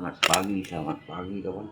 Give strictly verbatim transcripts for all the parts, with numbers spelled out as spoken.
Selamat pagi, selamat pagi, kawan.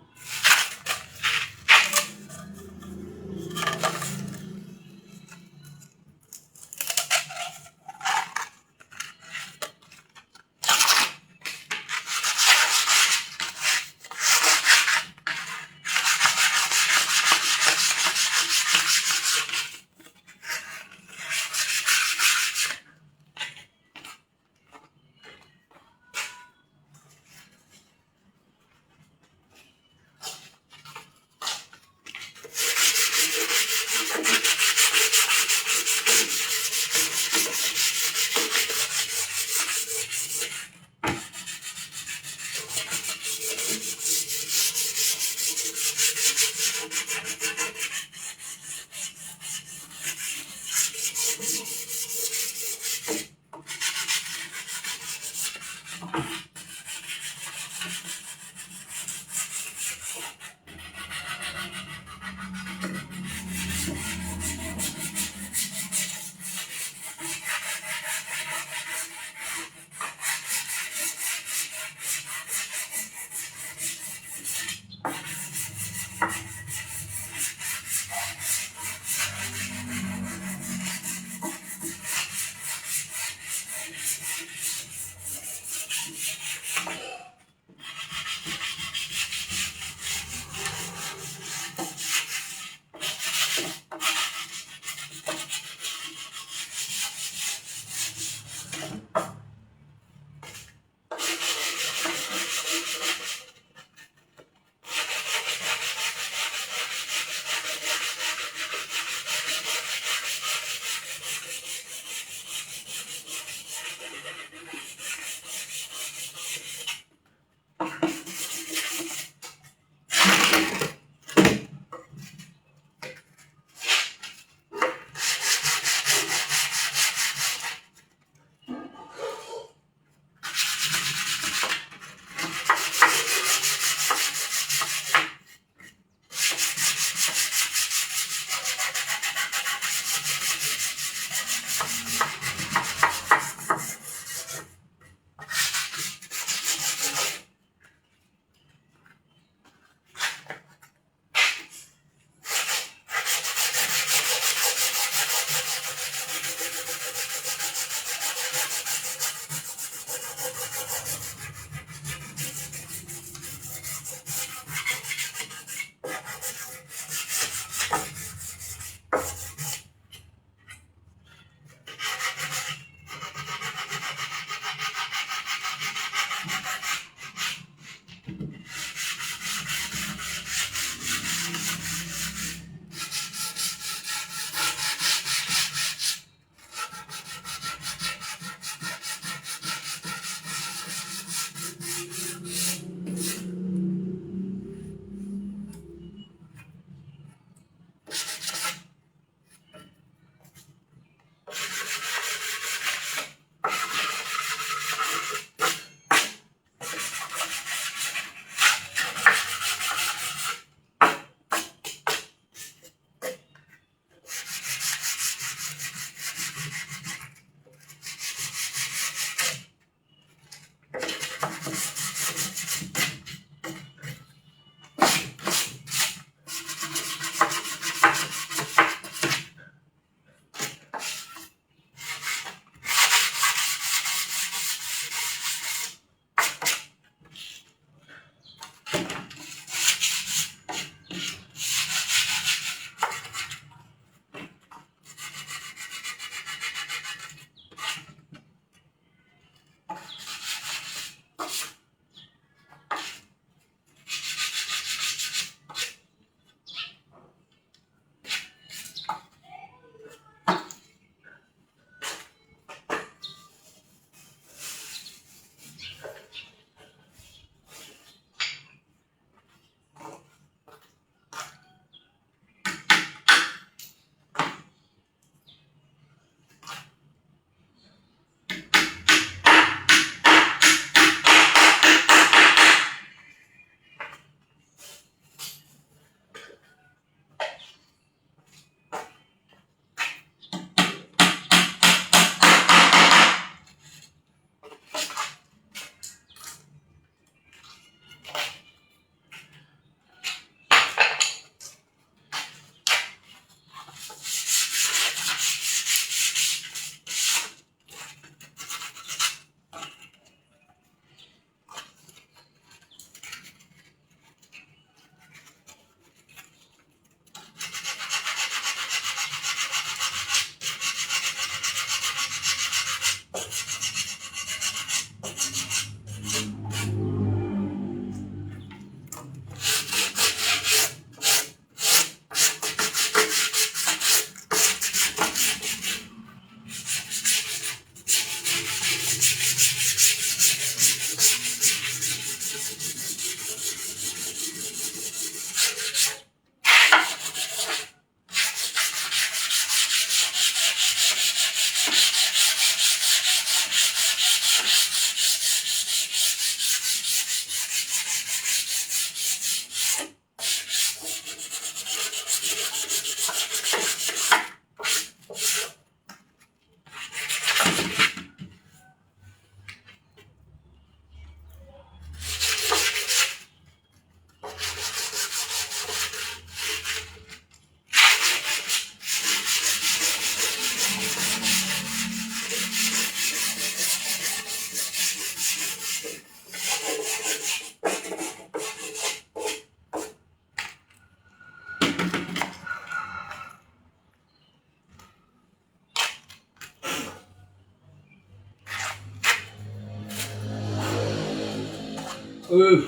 呃。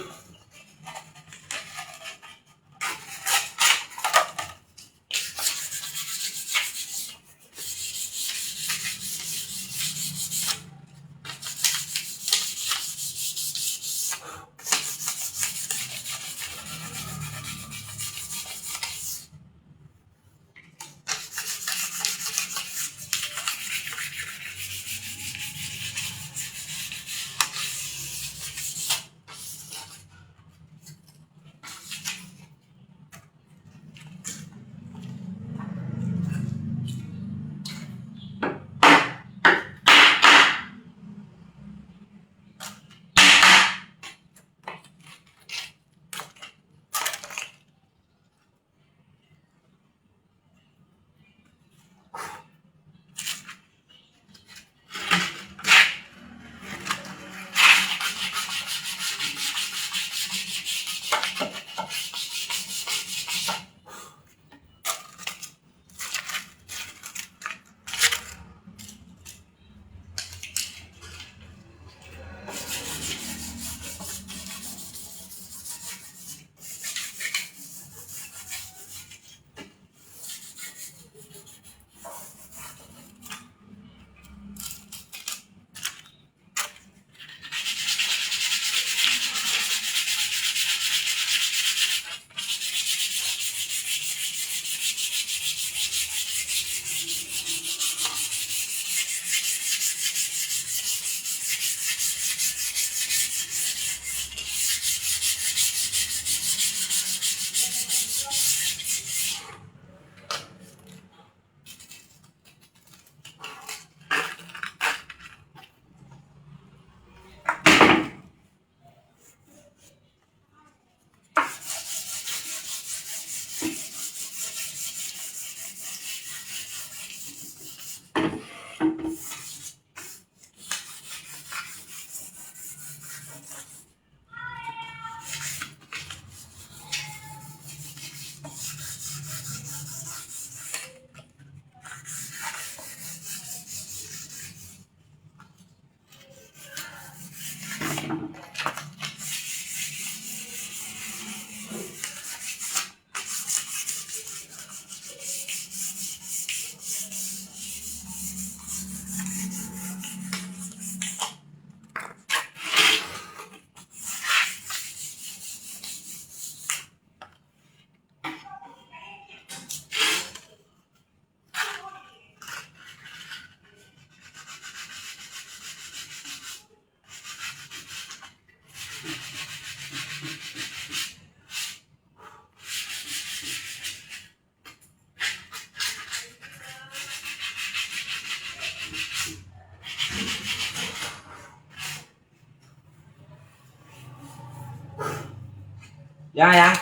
呀呀，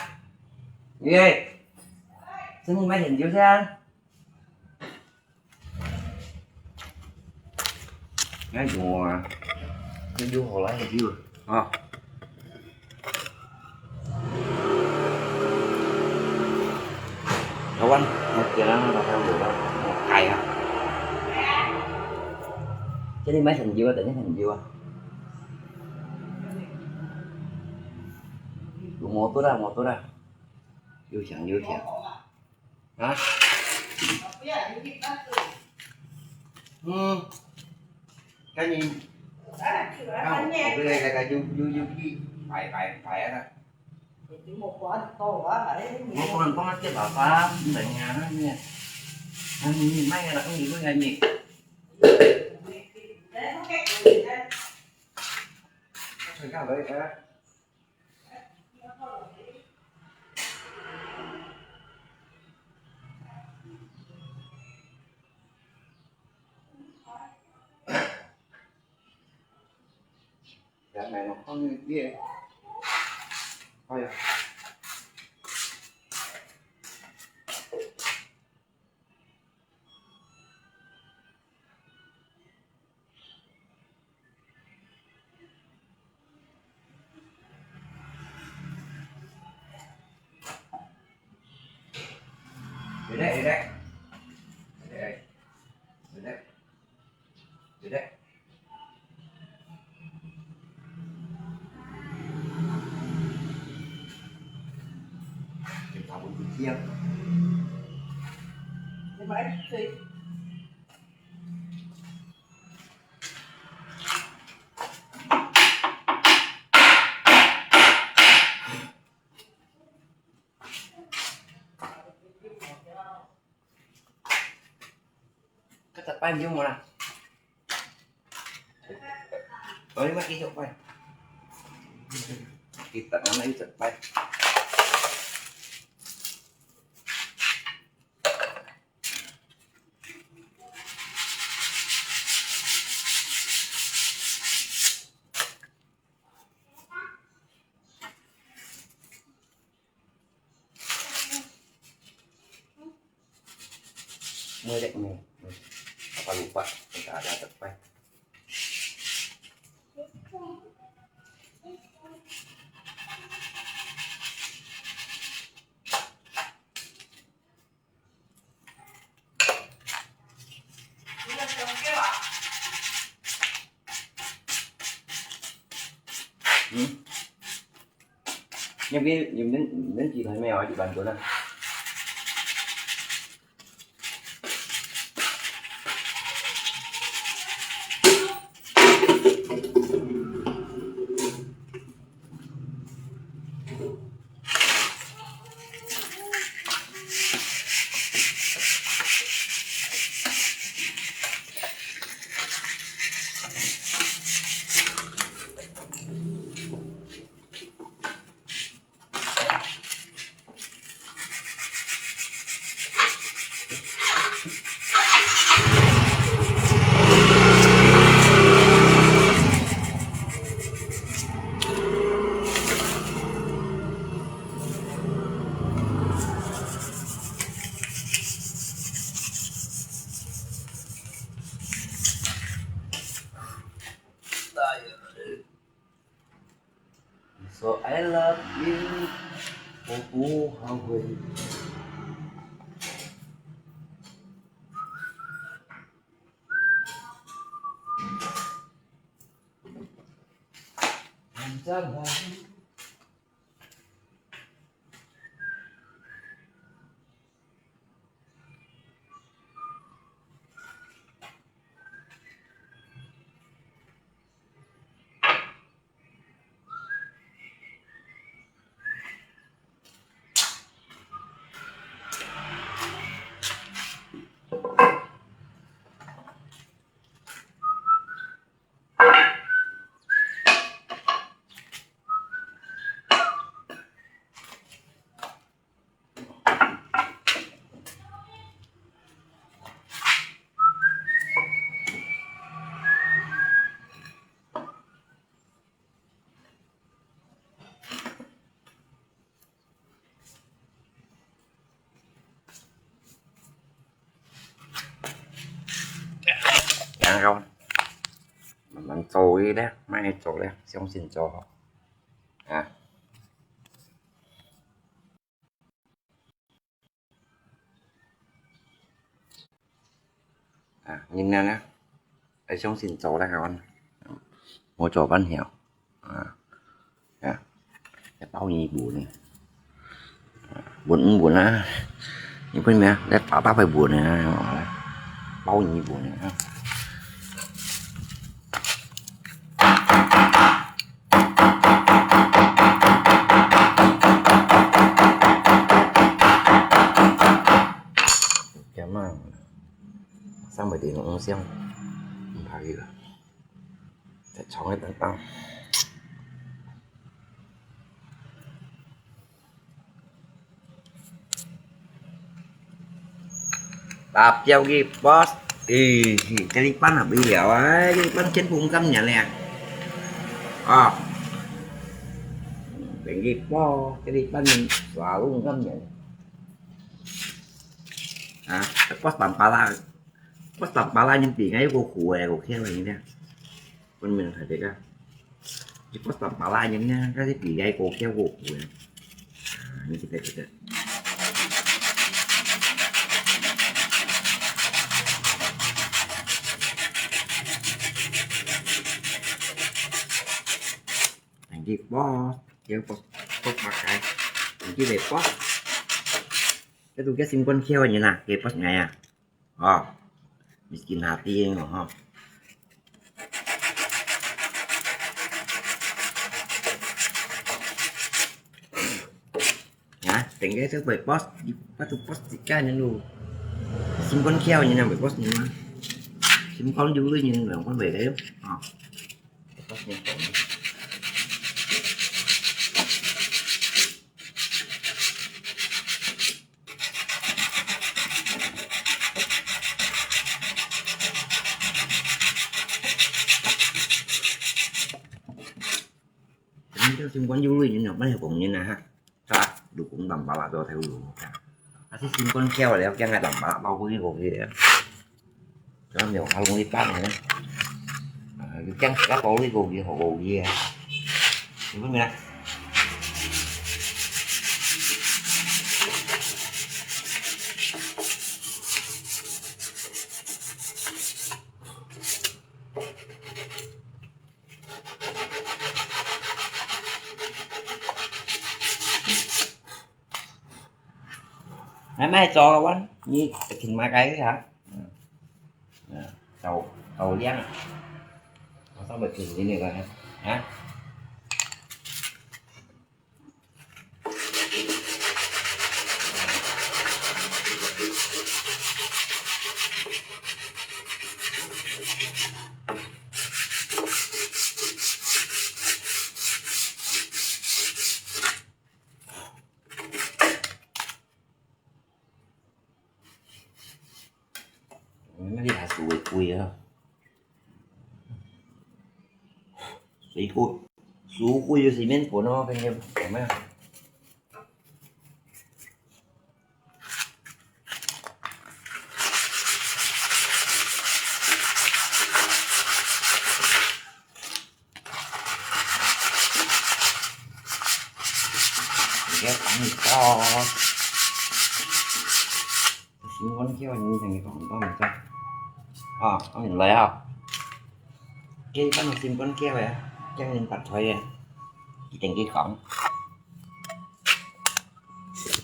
耶，真的买很久噻。 哎，有啊，那有好来很久啊。老板，我点了那个还有了，我改啊。这里买很久啊，等一下很久啊。有摩托啦，摩托啦，又响又响。 啊？嗯，赶紧，啊，我过来，来，来，有，有，有去排，排，排啊啦。我可能帮他接爸爸，等一下，那个，那你卖个了，你问人家，他干嘛？ 哎呀。 有的，有的。有的。有的。一样。Kau tak pai jom lah. Kau ni mak kijok pai. Kita nak nak kijok pai. Muai dek ni. Apa lupa? Kita ada tepai. Hmm. Nhân viên, nhân viên, nhân viên chỉ thấy mèo ở địa bàn của nó. So I love you，我不后悔。然後慢慢做佢咧，慢慢做咧，相信做好啊。 啊，人呢，愛相信做得好，無做半曉。啊，啊，包你穩呢，穩毋穩啊？你分咩？來打打牌穩呢，包你穩呢啊！ Kaya man, sang mai di nung siang, mpari la. Tại chóng cái tăng tăng. Tap chiêu cái boss. Ê, cái đi bắn là bị hiểu á, cái đi bắn chết cũng cắm nhận nè. À. Cái đi boss, cái đi bắn xóa cũng cắm nhận. À, cái boss tắm pala. Boss tắm pala nhìn tí ngay cô khổ, cô khéo này nè. Con mình phải đấy cả. Chứ có tắm pala nhưng nha, cái gì kỳ gai cô kéo cô của em. À, như thế này, thế này. Anh đi bó, kéo bó, bó bạc cái. Anh đi về bó. 該都該心肝竅个人啊，該boss𠊎啊。哦，miskin hati个吼。啊，等个這位boss，你，我都boss自家人咯。心肝竅个人啊，會boss人嘛。心肝有个人，兩个袂个，啊。你這心肝有个人啊，乜係講人啊哈，係吧？如果擸把啦，都睇有用。啊，這心肝竅了，驚个擸把啦，包括呢個个。 Kaya may halong di pa na. Ah, yung kiyang sila pauli ko, di ko, di ko, di ko. Di ba, mina? Ay, may jowa, wan. Ni, kin makay ha. Tao, tao liang. Masa ba kin ini ka ha? Ha? Maybe has to wait, wait, ah. 水果，水果有時免分哦，跟你講咩？ 你看，幫你倒。心肝竅，你等於講到你這。啊，啊，你來啊。這一般都心肝竅呀，這樣你白菜呀，一定去講。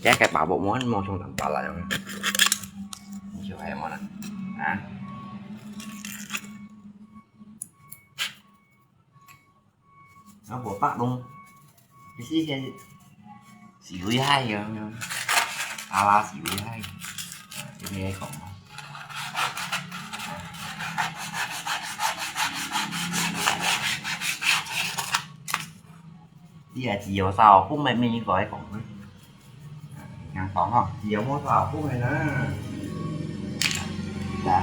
這個把握無，無像人把啦，你就還有無啦？啊？ 啊，無白弄，其實係，係危害个，阿拉係危害个，啊，就係講。你也只有燒，不，毋係，毋係應該講。 聽講吼，有無燒風个呢？啊，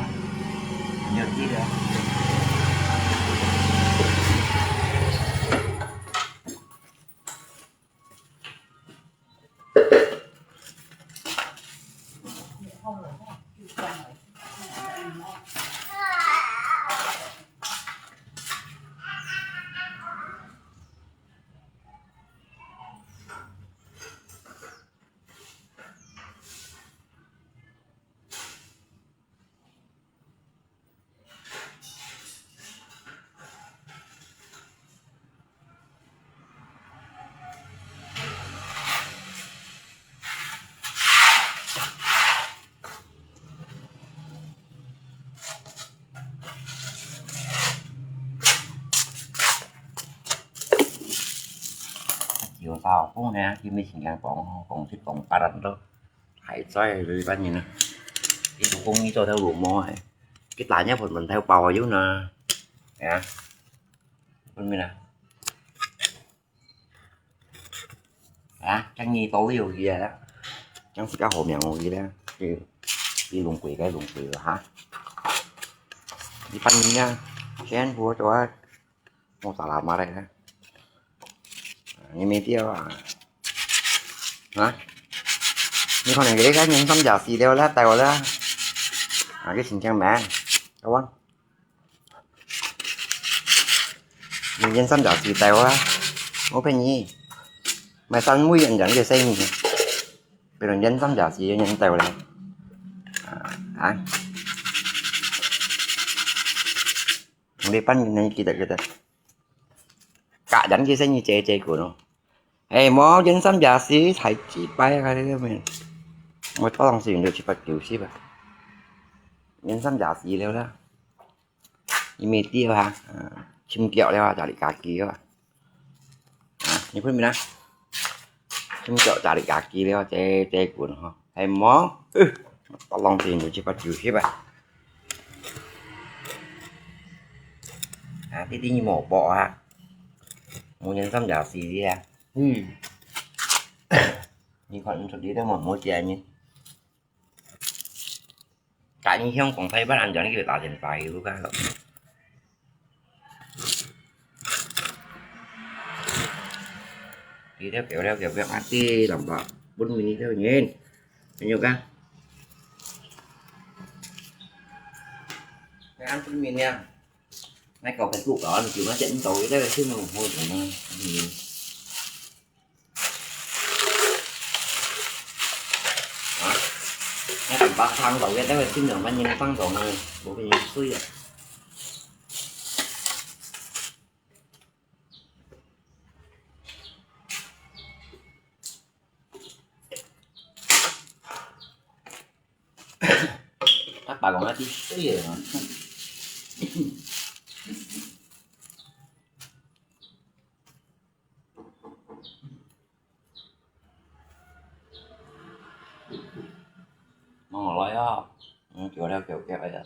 你有記得？有燒風呢，佢咪成日講，講食講八人都，還在這班人啊，佢都講你做頭鱸鰻哎，佢打人家盆盆頭包啊有呢，哎呀，分明啊。 啊，這樣你都有个啊，這樣自家好命有个啦，就，就弄鬼該弄鬼了哈。一般人啊，全部都啊，莫打喇嘛来了。啊，你沒掉啊？啊？你看那個，你看人三甲死掉了，帶我了。啊，佢心情咩？阿旺。 你人三甲死掉啊，我騙你，買三位人人个生意，別人人三甲死人掉了。啊，啊。你半年能記得記得，假人个生意借借過咯。哎，無人三甲死，太雞掰啊，這個咩？ 𠊎當時用到七八九十啊，年三十四了啦。因為掉哈，啊，尋腳了啊，就係家己了啊。啊，你看面啊，尋腳就係家己了，這，這滾吼，係無？呃，當時用到七八九十啊。啊，弟弟你無薄啊，無年三十四了啊。嗯。你看你出去都無，無錢呢。 Tại你香港、台灣恁樣，你叫打電話去，你看咯。Đi theo kiểu, theo kiểu việc ăn đi làm vợ, bốn mươi đi theo nhìn. Anh nhớ cả. Cái ăn bốn mươi nha. Ngay cầu Facebook đó, mình chịu nói chuyện với cậu ấy, chứ mà không thôi, hả? Ngay cả ba tháng đầu cái đấy là xin được bao nhiêu tháng rồi này, bố mình xui à. Các bà còn nói tí xui à. Mong lòi á. Ừ, kiểu đeo kiểu kẹo vậy á.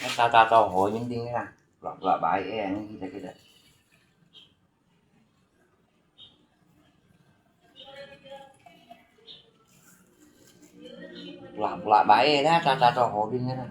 Nó sao sao sao hội những đinh ha. Lọ lọ bài e những gì đó. Lạ lạ bài e đó, sao sao sao hội viên đó.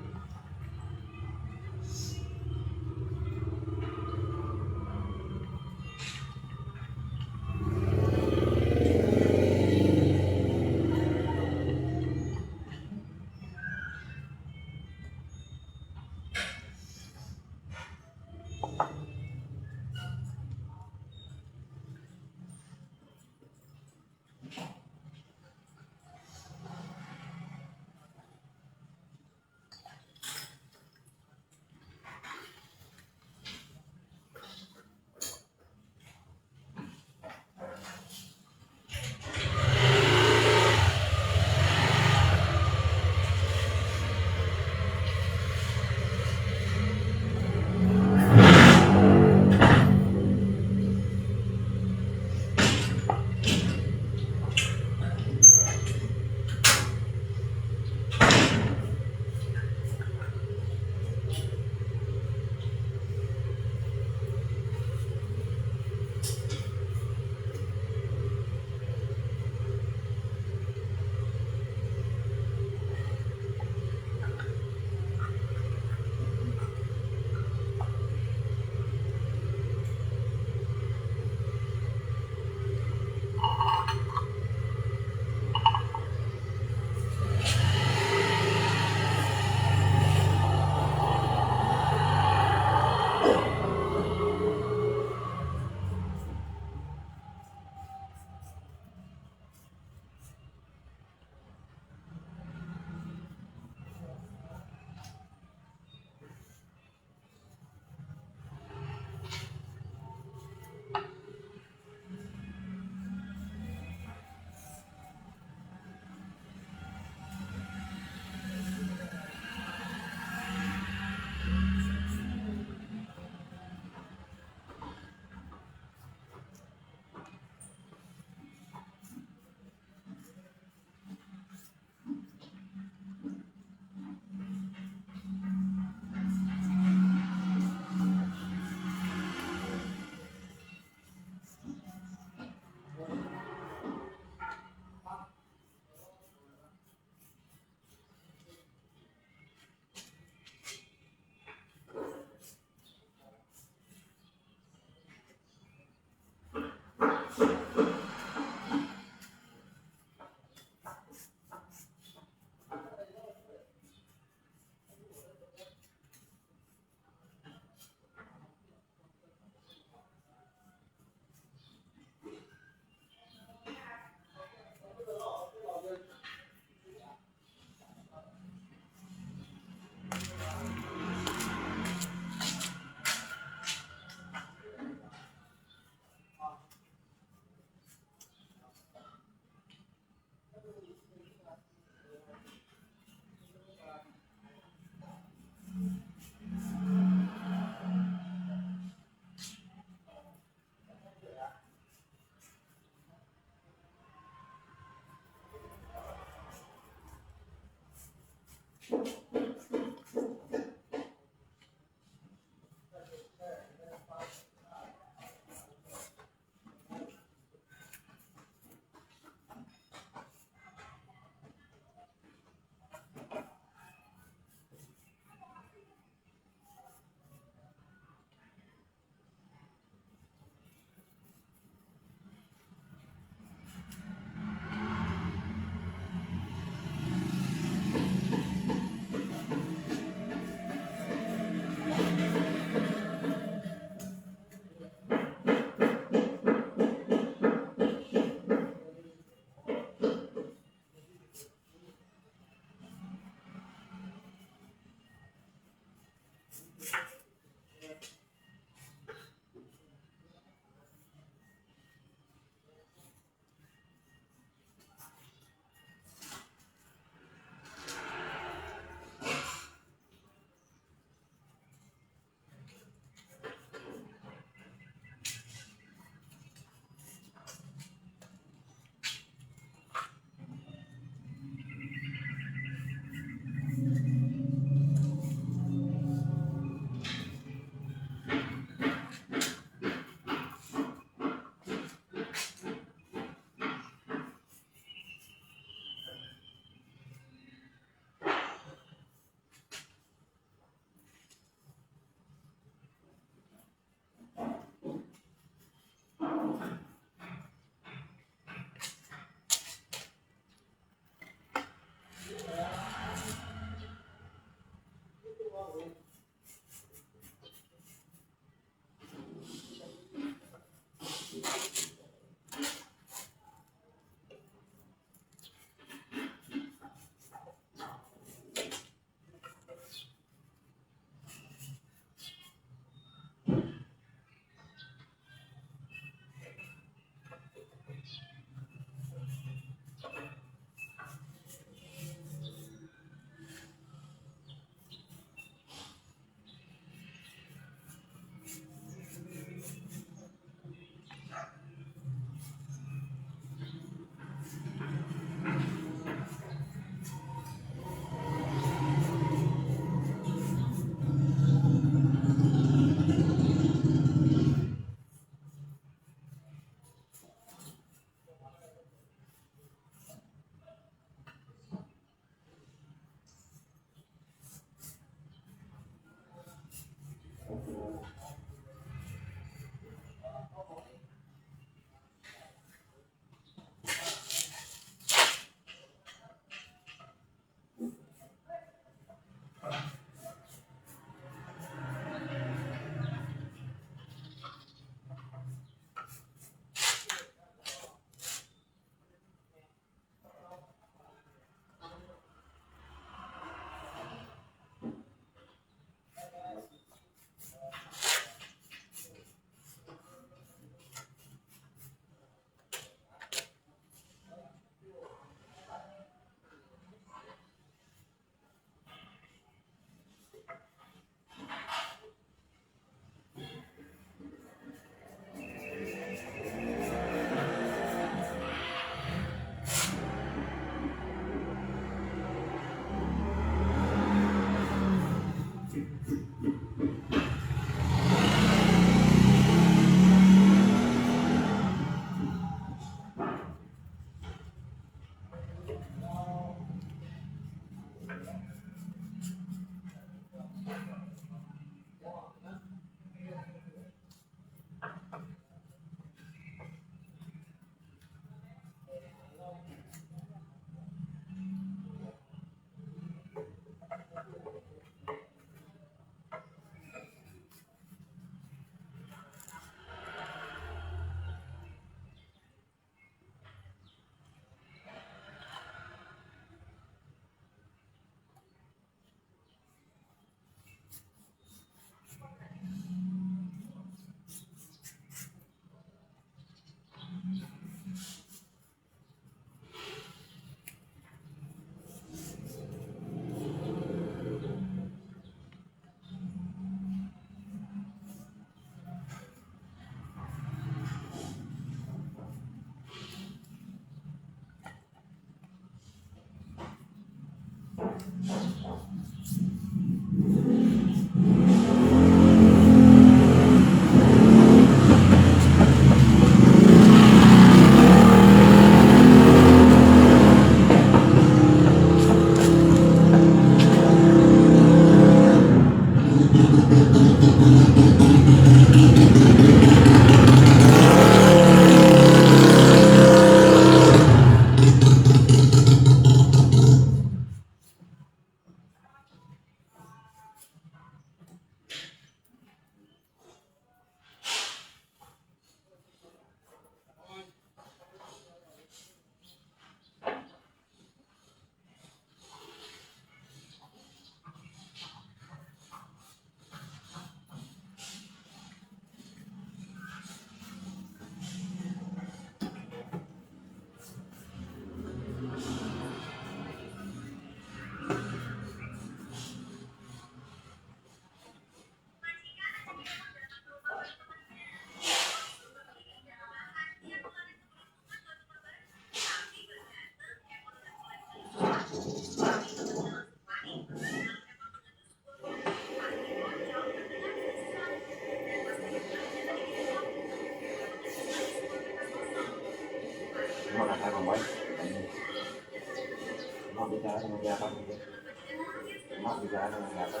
Bicara dengan siapa?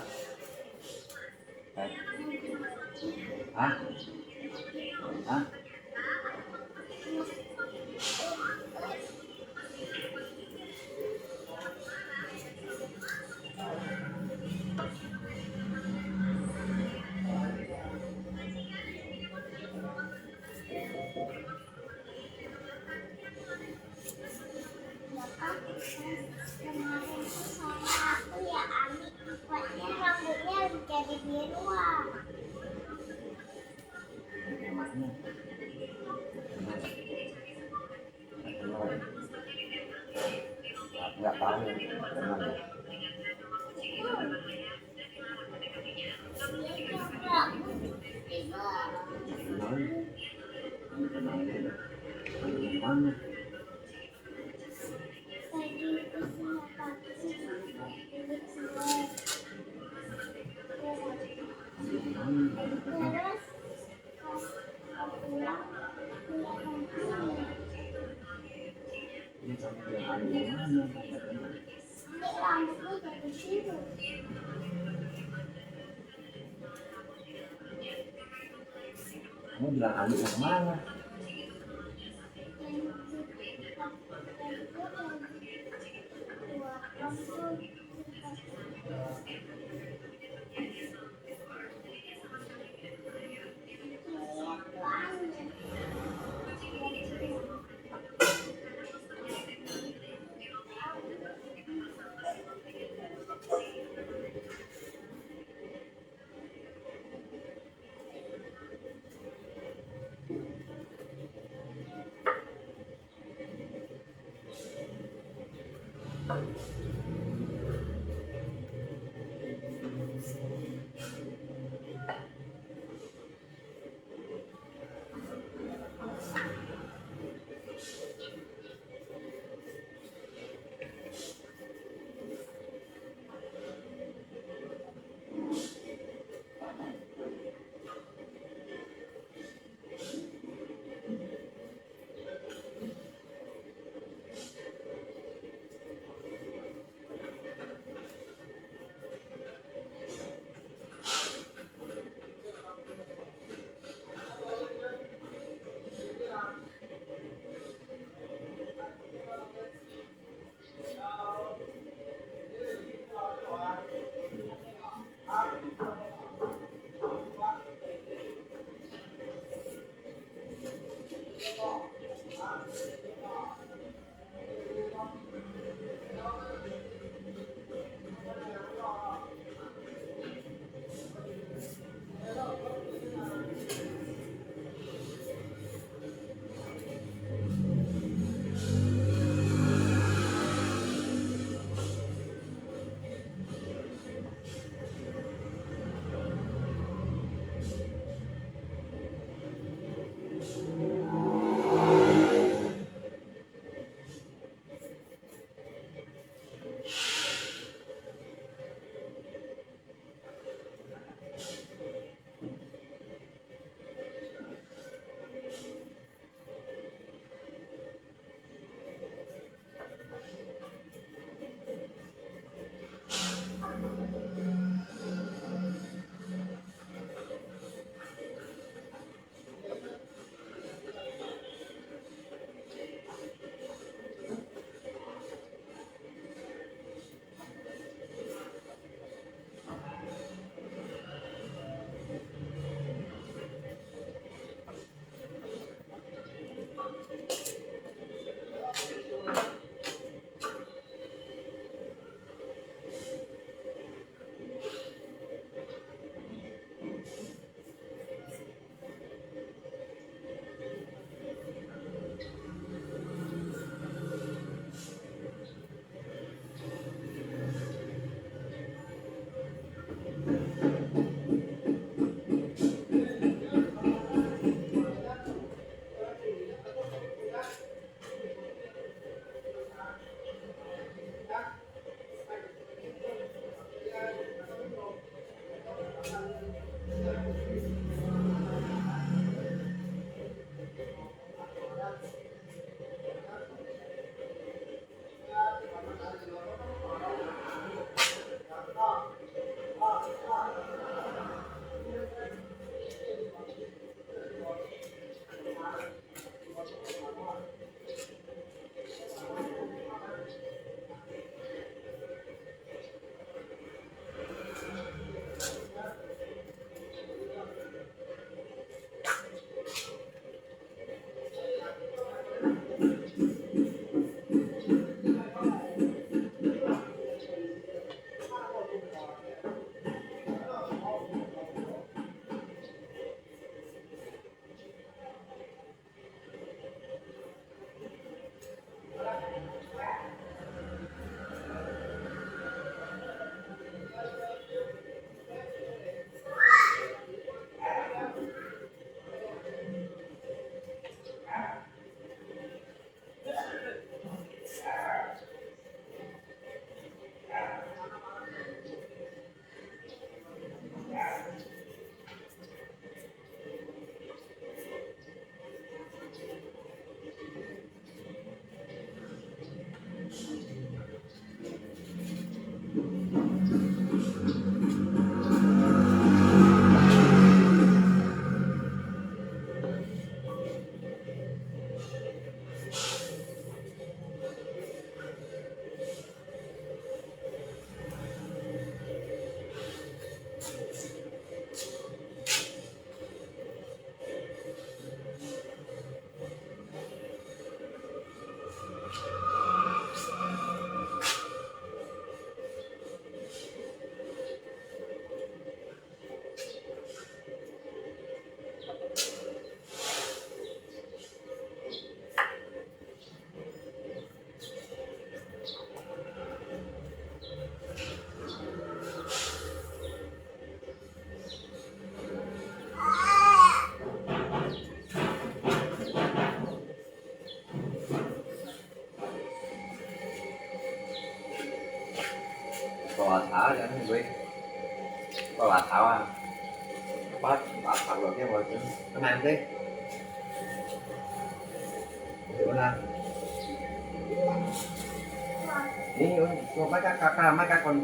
Eh? Hah? Hah? Kemarin tuh sama aku ya, Ami, kuatnya rambutnya jadi biru, ah. Nggak tahu. Dia juga. Mana? Kamu bilang Ami yang mana? Ui, kau latau ah. Apa, latau lo dia, kau tu. Kenapa sih? Di mana? Ni, kau macam kakak, macam kon.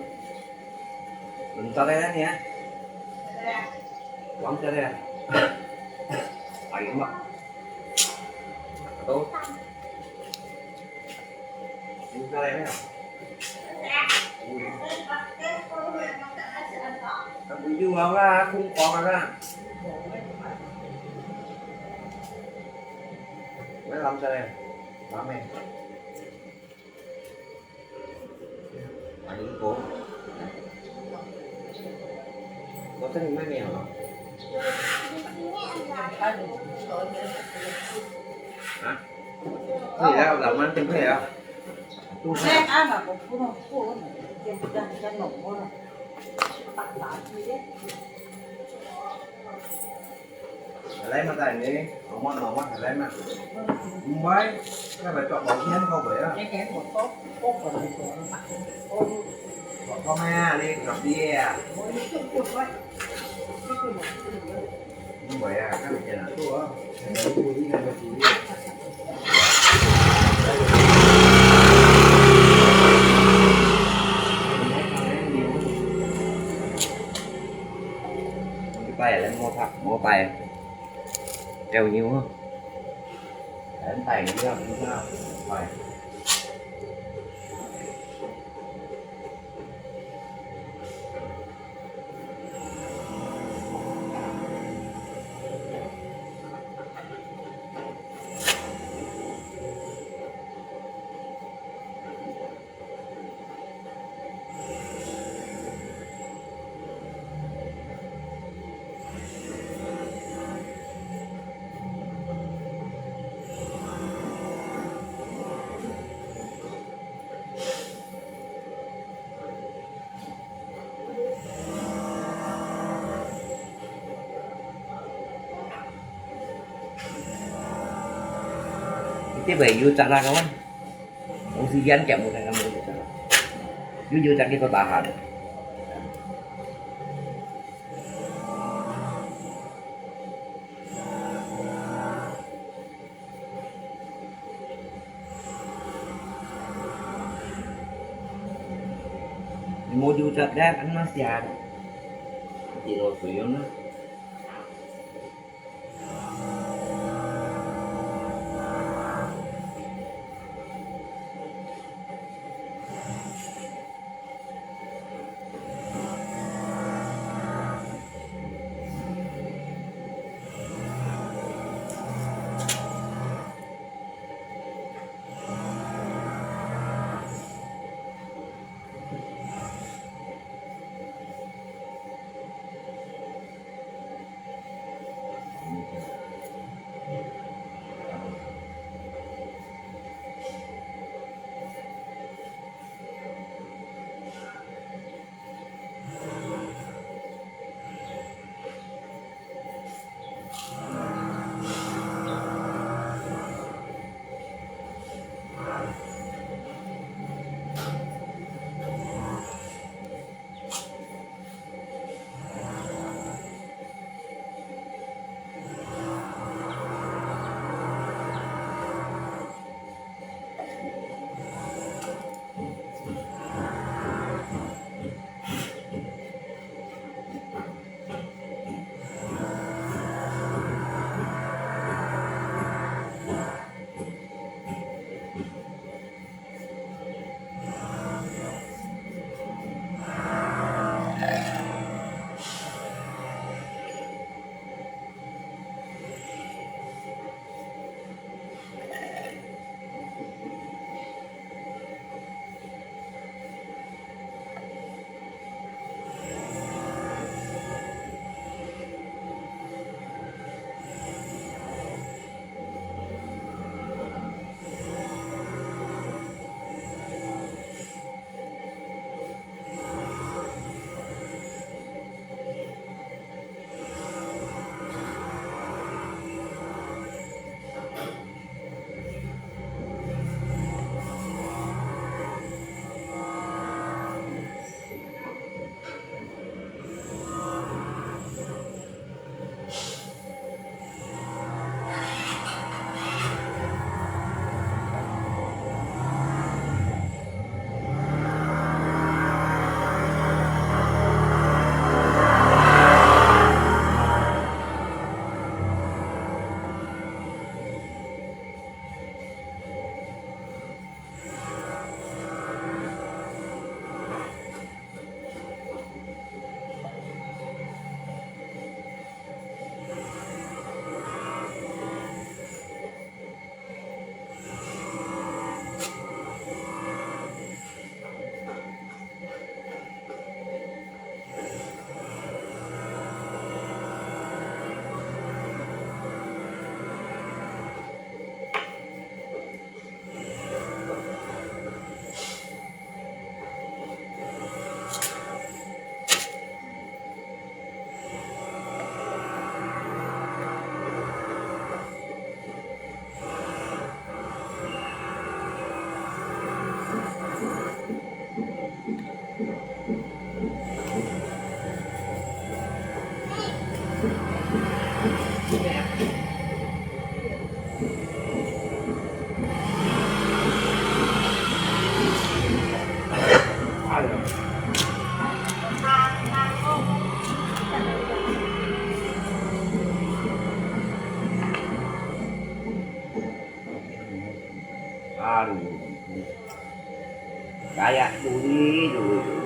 Bentar ya ni ya. Uang tiada ya. Ayo mak. Atau. Bentar ya. Aku jual lah, aku kong lah. Mai lam sa leh, lam eh. Ayo ko. Kau tadi mana ya? Hah? Ini ya, lam mana tempat ya? Lai mà tại nè, ông món nó mà lai mà. Không phải, cái phải chọn bảo hiến không vậy á? Chọn con mẹ đi, chọn đi à. Không vậy à, cái này là tôi á. Cái tay là mua thật, mua tay. Treo nhiều hơn. Đến tay nhiều hơn, phải. Iti ba, yu cakap kawan. Wong si Yan kian mo kaya mo yu cakap. Yu yu cakap ko tahan. Mo yu cakap kan masian. Iti lo suyo na. Kaya tuli tuli.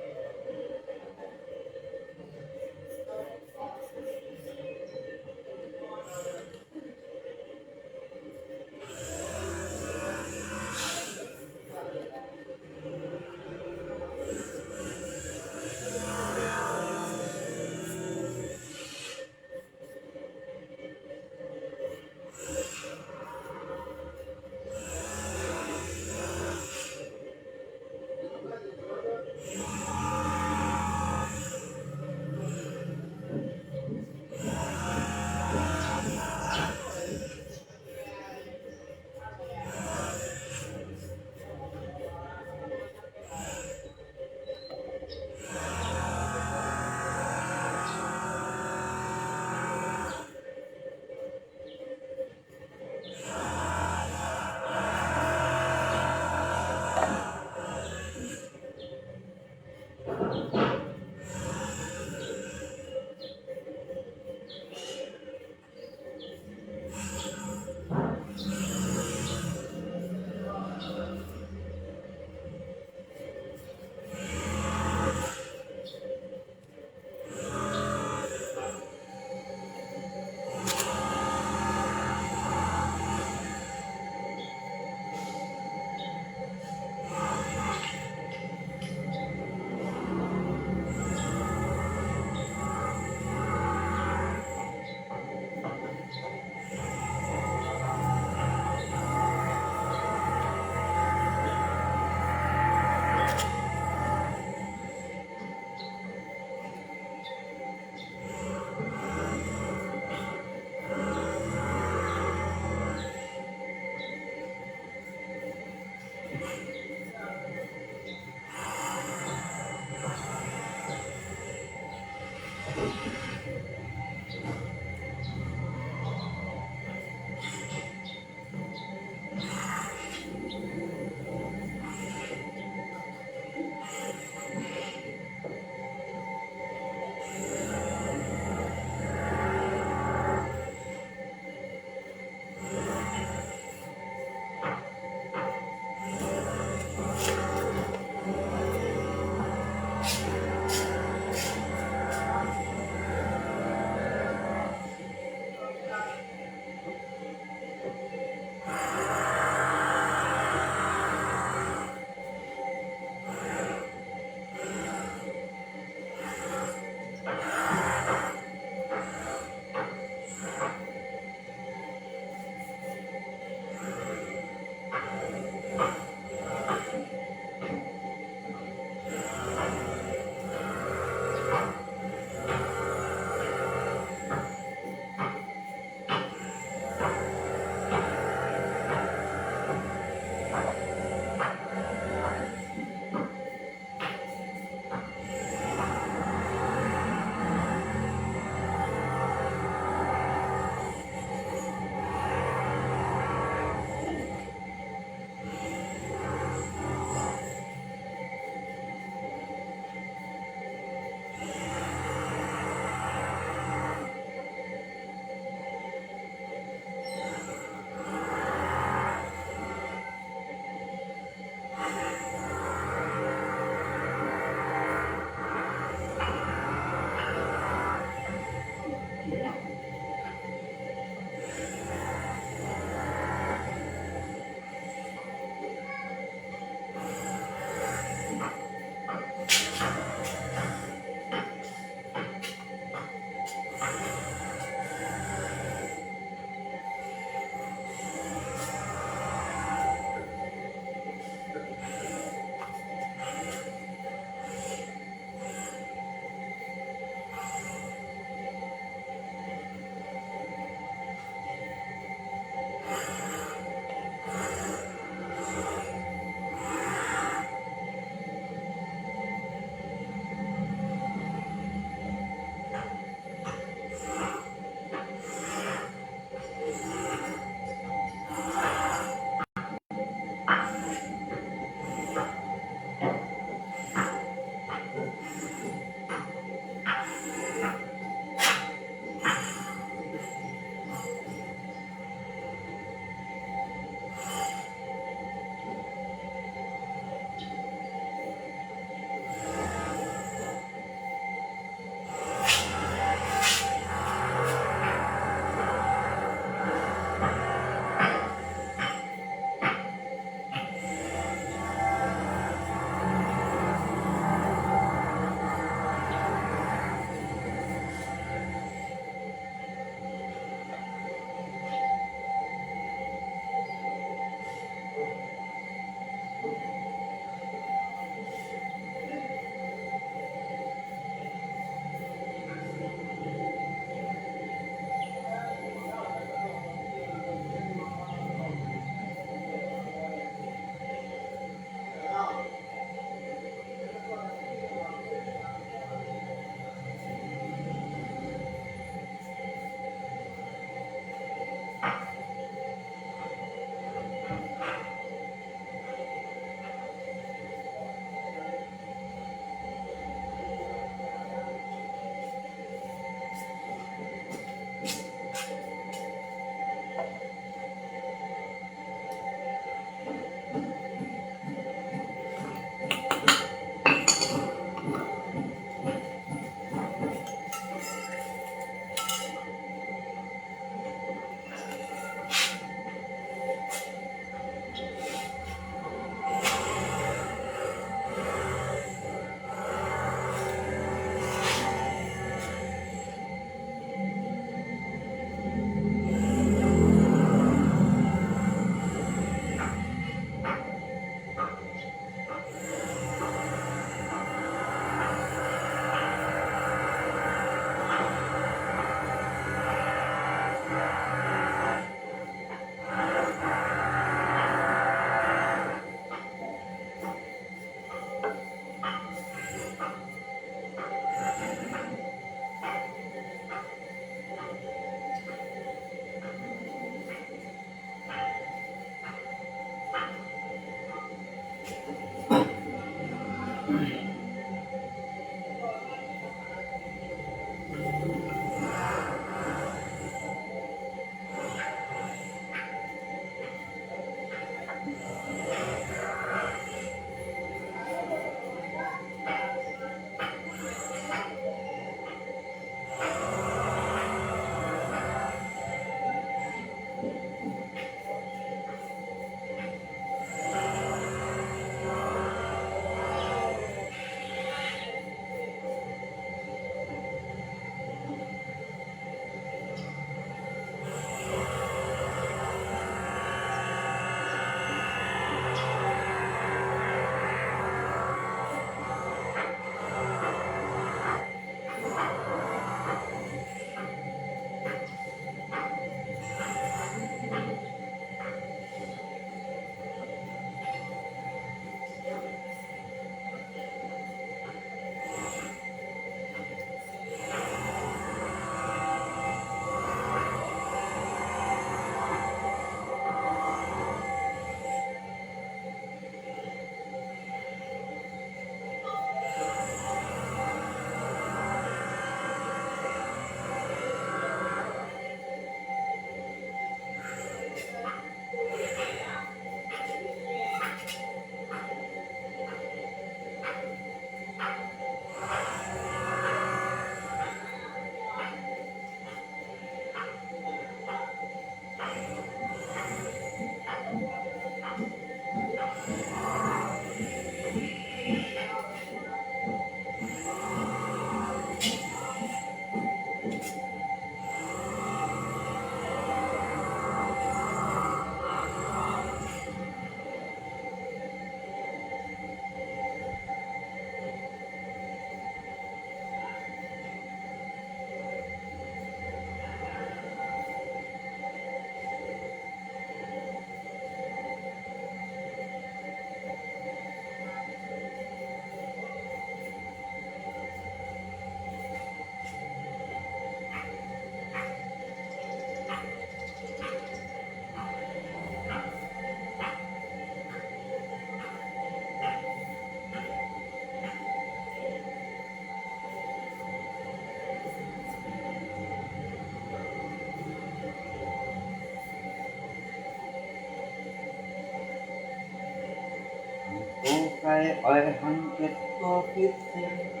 不该愛喊个多个人。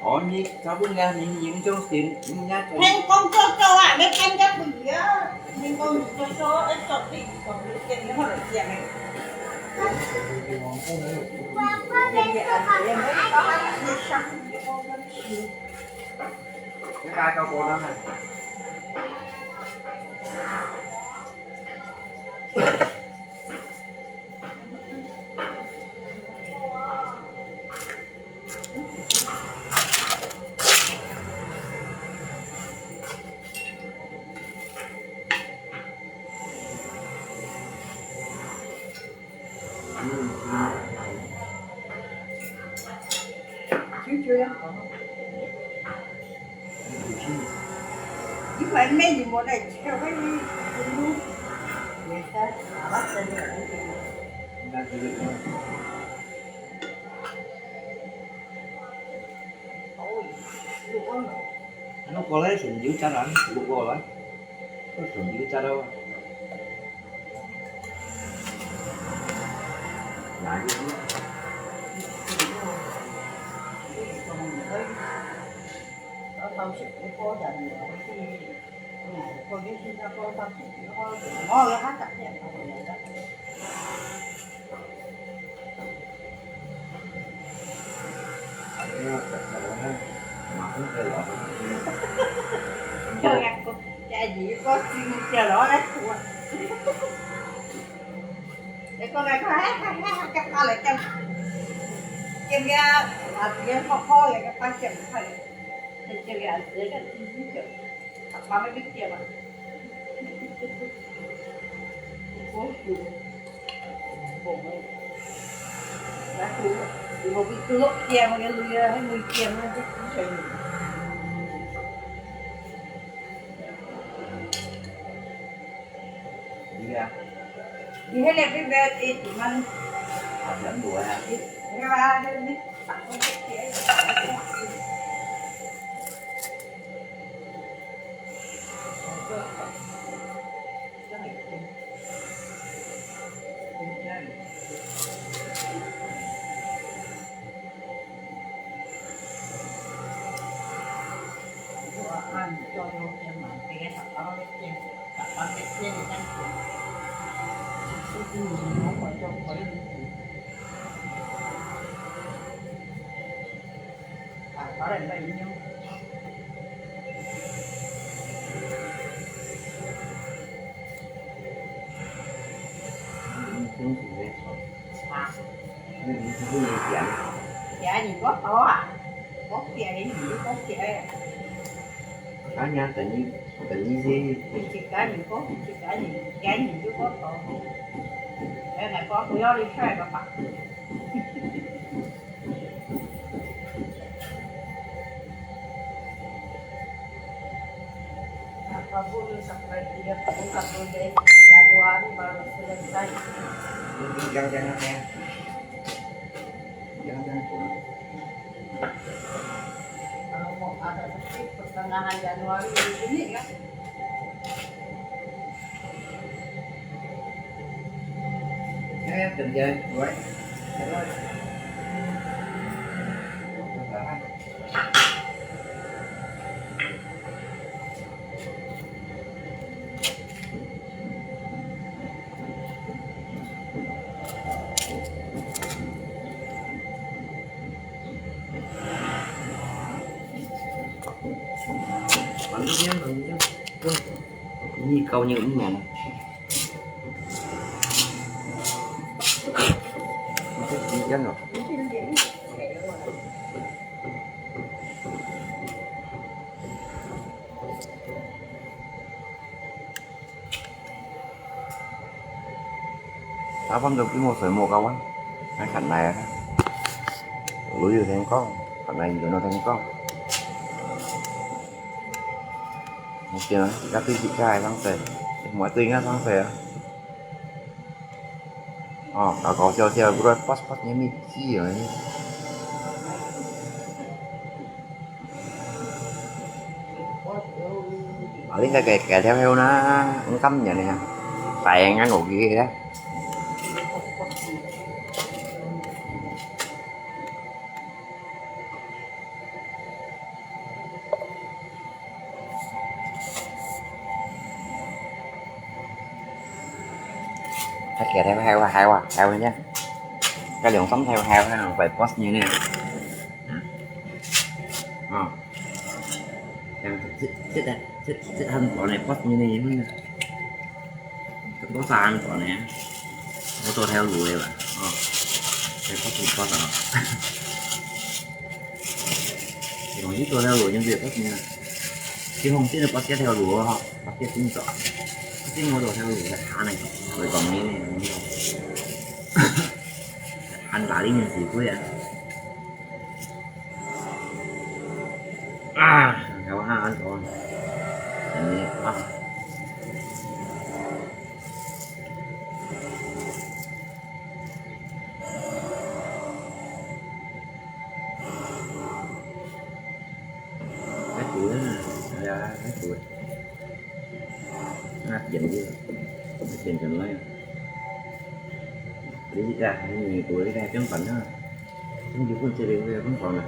哦，你差不多啊，你用種先，你也種。天公做做啊，你看个不一样，天公做做，哎，做对，做对，给你好了，姐妹。Anu ko lai sum jiu chat ang, sum ko lai. Ko sum jiu chat ang. Nah, jiu.啊，人个多啊，个个人个个。啊，人等于，等于是。一家人个，一家人，个人就个多。哎，来讲，不要你帅个吧。 Apa pun sampai tiga puluh satu Januari baru selesai. Jangan-jangan ya. Jangan-jangan. Kalau mau ada rezeki pertengahan Januari ini ya. Ini kau ni umum. Ini kan loh. Apa nggak mau saya mau kawan? Hai khát này á. Lúi rồi thành công. Khát này rồi nó thành công. Một tiếng á, các quý vị các ai lắng tệ. Muat tu ingat sang saya. Oh, kau kau siau siau, gua pas pas ni mi si ni. Paling ka kaya kaya theo theo na, engkam ya ni. Sayang kan oke ya. Cái kia theo heo heo à, heo nhá. Cái lượng sống theo heo ha, phải post như này. Ờ. Em thích thích thích thích hơn bọn này post như này hơn. Có sao ăn bọn này. Ô tô theo lùi vậy. Ờ. Cái post thì post rồi. Thì còn ít tôi theo đuổi nhân viên tốt nha. Chứ không chứ nó bắt chết theo đuổi họ, bắt chết cũng chọn. Chứ mua đồ theo đuổi là thả này, rồi còn mấy này là mua đồ. Ăn cả đi mình chỉ quên. À, kéo ha ăn rồi. Cái này, à. Cái chuối này, à, cái chuối. Nó chuyển đi, nó chuyển cho nó. Đi ra, nhiều chuối đi ra, chấm phấn ha. Không chịu phun xe về, về phun còn này.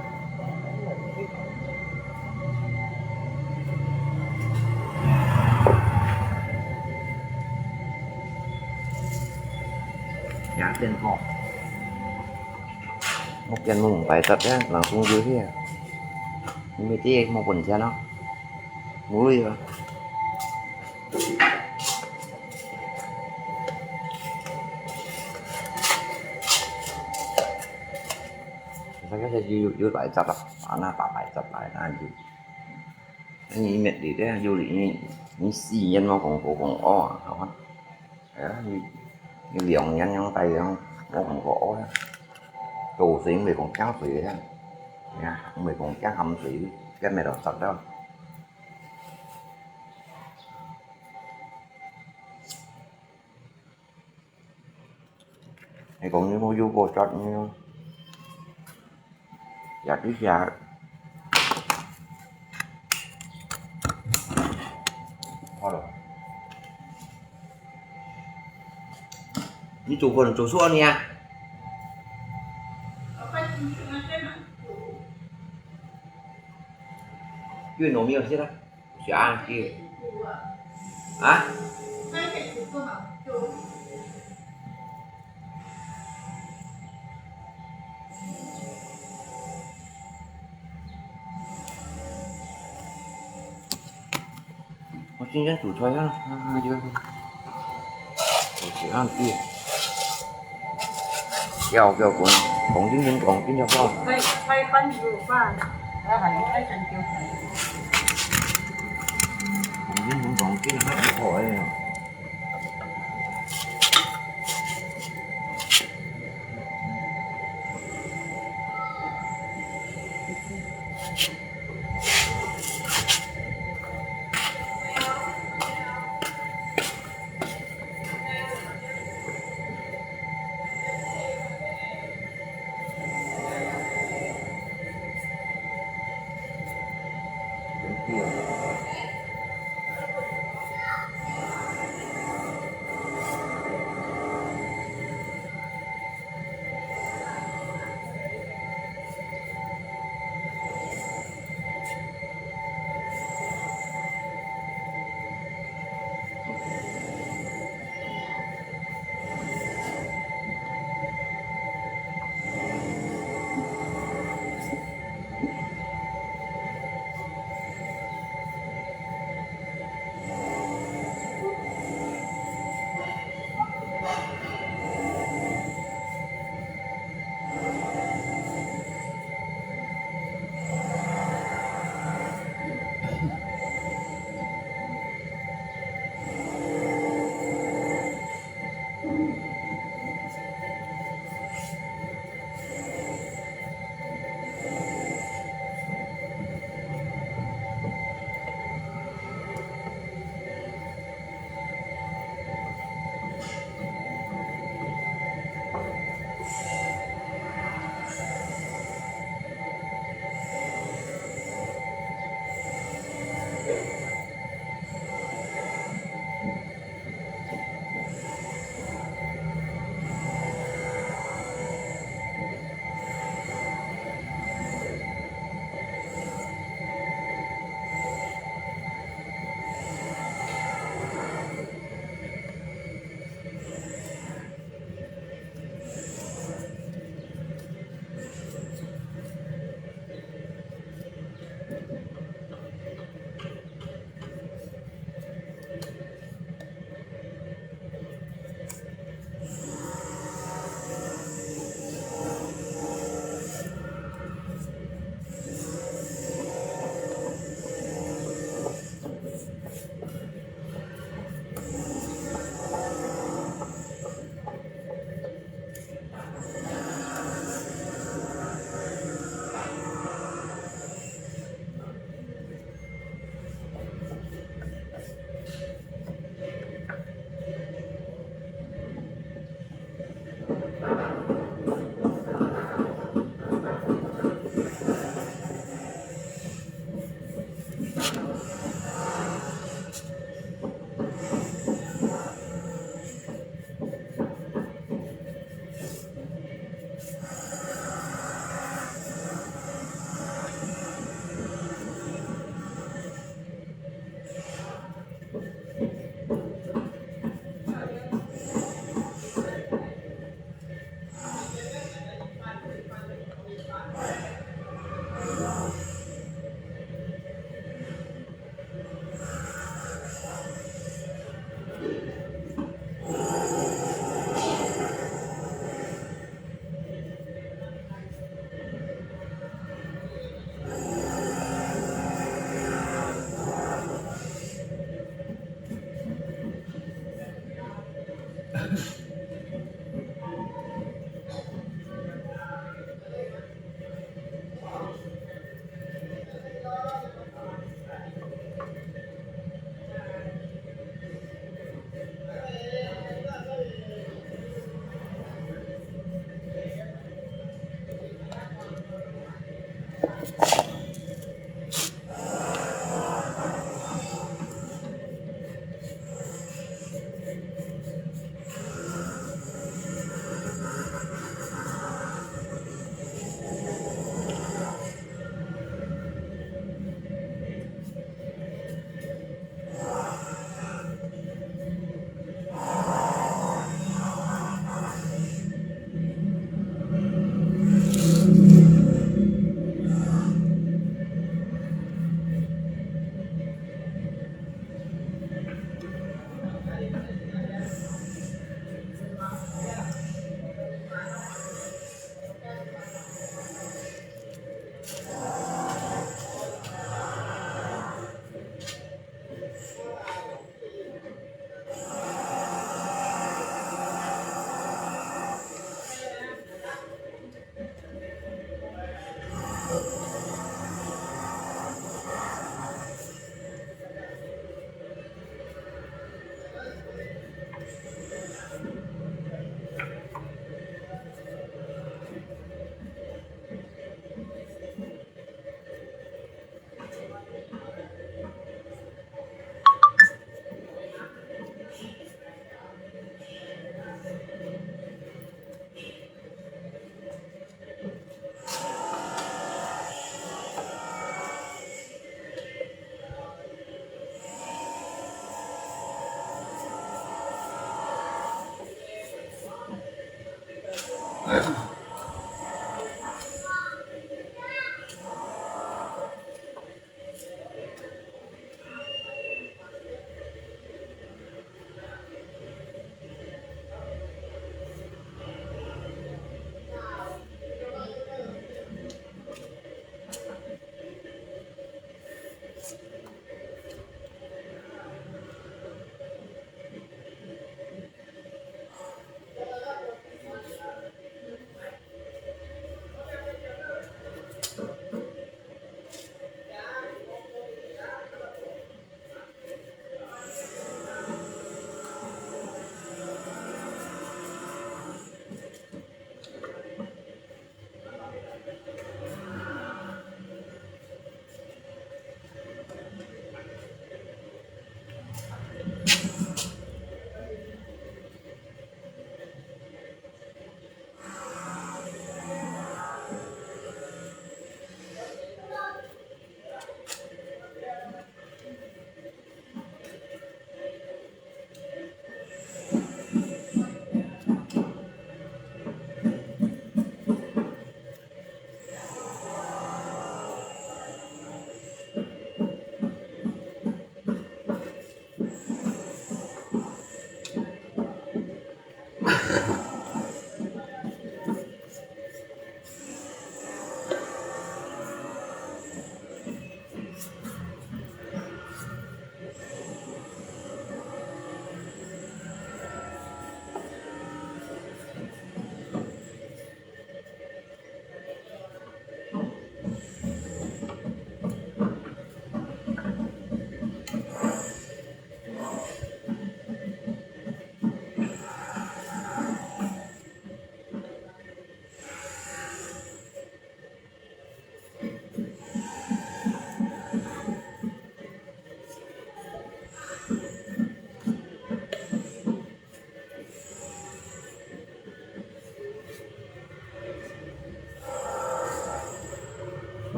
Giá tiền họ. Một tiền mùng phải tật á, làng sung dưới kia. Mình tí một quần xe nó. Ngủ đi rồi. Saya saya jujur jujur bai cap lah, ana tak bai cap bai na ju. Ni met di deh, ju li ni ni si nyen mau kong ko kong o, kawan. Ya, ni ni liang nyen yang tai yang mau kong ko o ya. Tu sing mei kong kiang sui ya. Ya, mei kong kiang ham sui, kian mei dong sak dong. Hay kong ni mau ju ko chat ni. Ya di ya. Halo. Ni tu ko tu suan ni ya. Yun no mi yo sila. Siya ang ki. Ha? Ôi, chính xác chủ thôi á. Ôi, chỉ ăn kia. Kéo, kéo cuốn. Phóng chính chính phóng chính cho con. Quay, quay con vừa qua. Đó là những cái chân kiêu. Phóng chính chính phóng chính là hát đi khỏi này.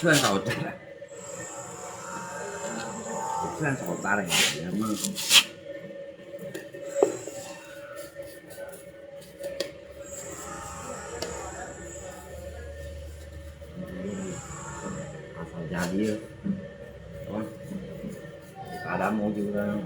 蒜炒炸，蒜炒炸了，你们。啊，炒炸的，好吧，把它摸丢了。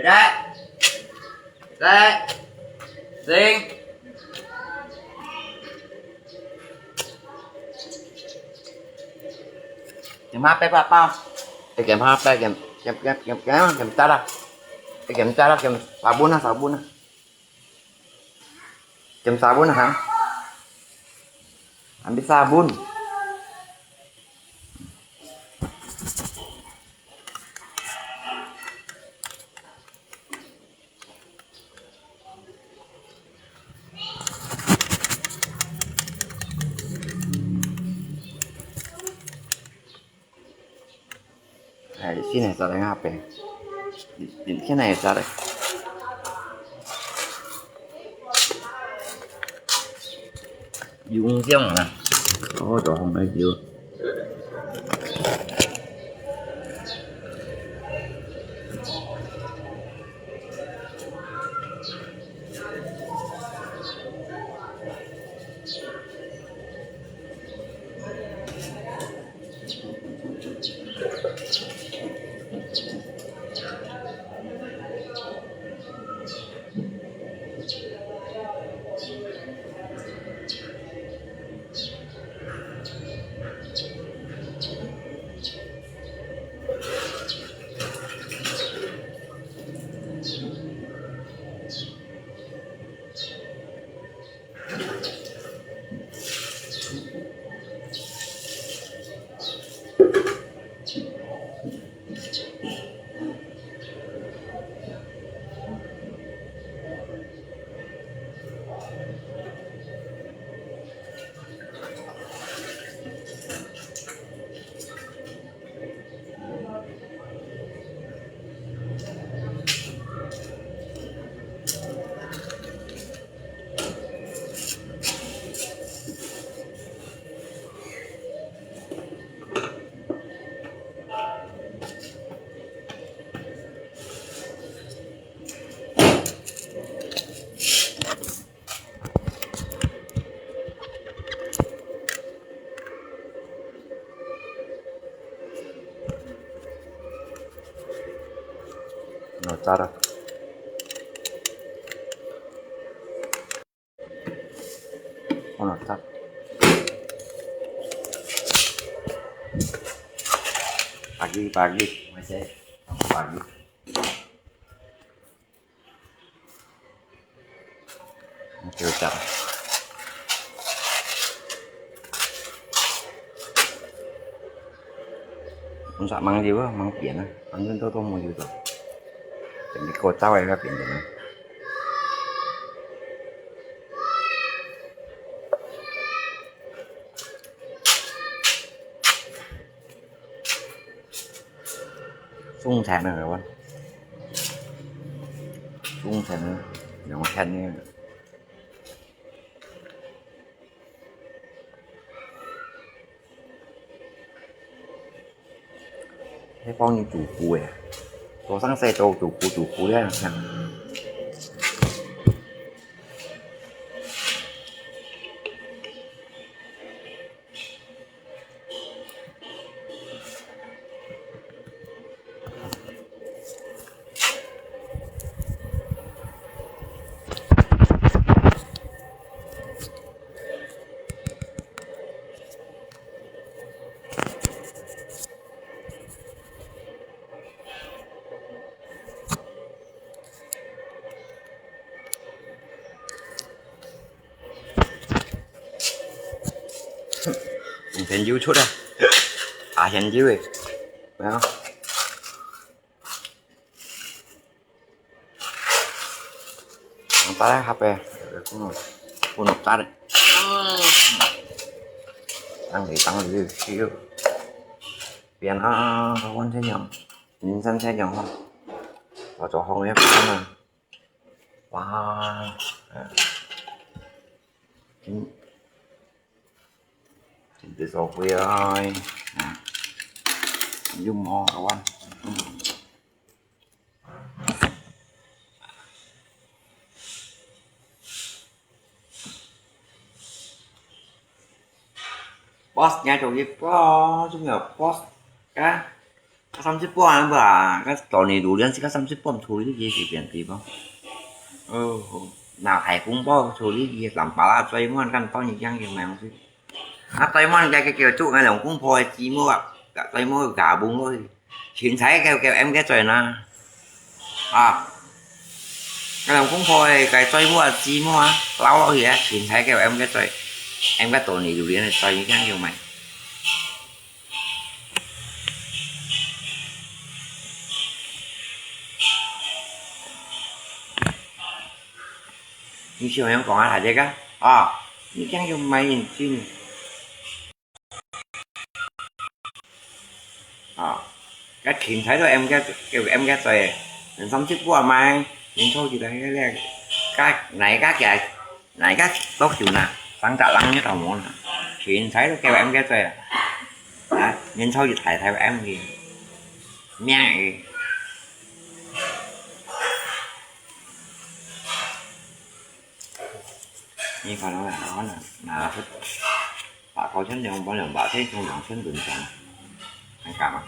來，來，來，停。Kèm hâ pek lah pau. Eh, kèm hâ pek, kèm, kèm, kèm, kèm, kèm, kèm tara. Eh, kèm tara, kèm sabun lah, sabun lah. Chấm sabun hả? Ambil sabun. Ai, sini sa dengan apa? Sini sa deh. Yung siang na. Oh, dohong na yun. Nó chát à? Nó chát. Pagi, pagi, masih pagi. Kêu chậm. Không sao, mang dìu á, mang biển á, mang lên tô tô mùi dìu rồi. Để đi cô cháu ấy ra biển rồi. Sung chén này rồi. Sung chén này. Nó chén này. Hay bao nhiêu chủ cú à? Tôi sáng sẽ cho chủ cú, chủ cú đấy. Không thấy YouTube à? À, hiện YouTube ấy. Phải không? Ang taray hape, kuno, kuno taray. Ang di tang di siu. Pian a, kawan saya yang, insan saya yang ha. Wa cho hong ya kana. Wa. Ini, ini so kui ai. Yum ho kawan. Boss, nhớ cho cái boss, chúng ta boss, cái, cái xăm xếp boss ăn bà, cái tàu này đủ liên cái xăm xếp boss thu lý gì thì tiền tỷ bao. Ừ, nào thầy cũng bao thu lý gì làm bà la chơi ngon căn tao như chăng như mày không chứ. À, tao ngon cái cái kiểu trụ ngay lòng cũng phôi chi mua, cả tao mua cả bùng thôi. Chính thấy kêu kêu em cái trời na. À. 該兩公婆个，該嘴巴啊，舌毛啊，留落去啊，芹菜个，M个嘴，M个多你榴莲个嘴，你聽有無？你想想講啊，大家啊，啊，你聽有無認真？ 啊，該芹菜都M个，叫M个嘴，人三十八買，人抽起來个咧，該哪个个，哪个多久呢？三十零日頭毛呢？芹菜都叫M个嘴啊，啊，人抽起來才M个，名个。你看到没？看到没？拿出 八角錢兩包兩包，這種兩千多錢，還敢啊？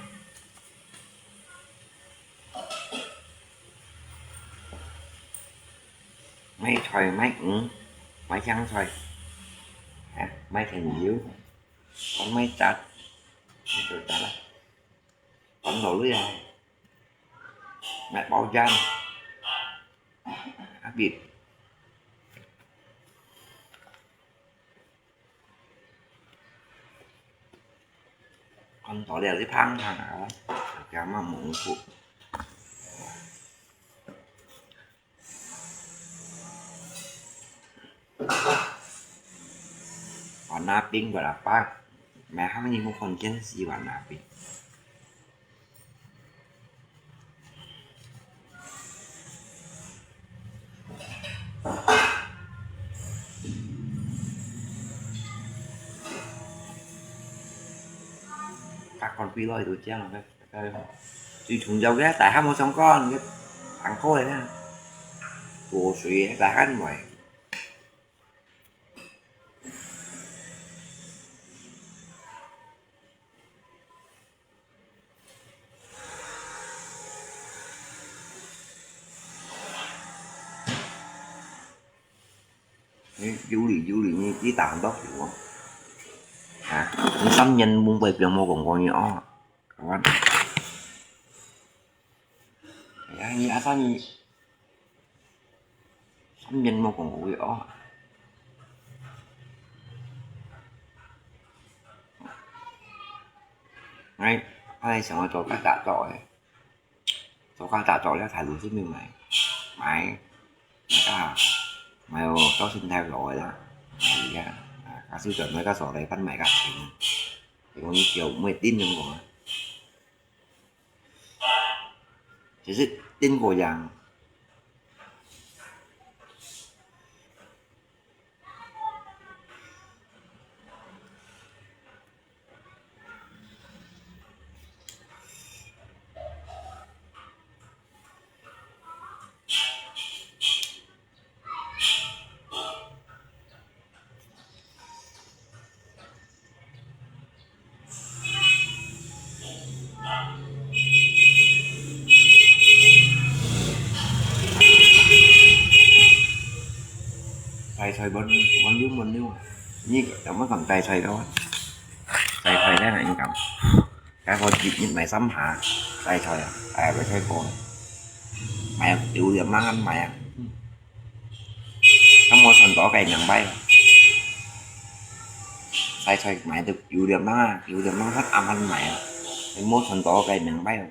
買菜買魚，買香菜，啊，買田油，還買雜，買做雜啦，還落去啊，買包裝，啊，別。 看到了，你胖胖啊，驚嘛蒙古。Warna pink berapa？買好你們看見是warna pink。 Các con quy lôi tụi chém là cái, cái, tụi chúng giàu ghét tại ham một sóng con, cái thằng cô này nè. Của suy tại han mày. 你有理有理，你，你打很多球啊？啊，你三年冇被別人冇講過你哦，kawan。哎呀，你阿三你 三年無講過話哦。𠊎，𠊎想愛做較大做个，做較大做了，大陸這邊買，買，買啊，買有到現在落个啦，買啊，啊，假使做買較少來，分買較平，因為你叫買定咁講啊。 其實頂過樣。 大菜分，分量，分量。你有無敢大菜个？大菜呢，你敢？ 該個一，一買三下，大菜啊，哎，買菜乾，買啊，有點慢慢買啊。嗯。該無算多个兩百，大菜買得有點慢啊，有點慢，較暗慢買啊，無算多个兩百。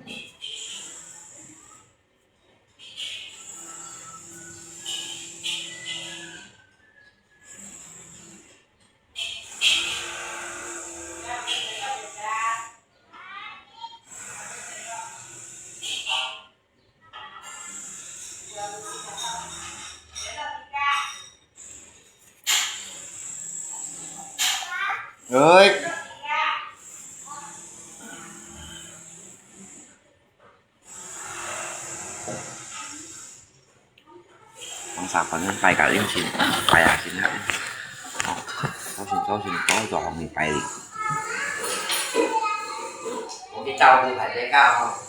Ơi. 講啥，反正大家認識，大家先啦。哦，首先，首先，多謝你拜年。我去照顧大家哦。 大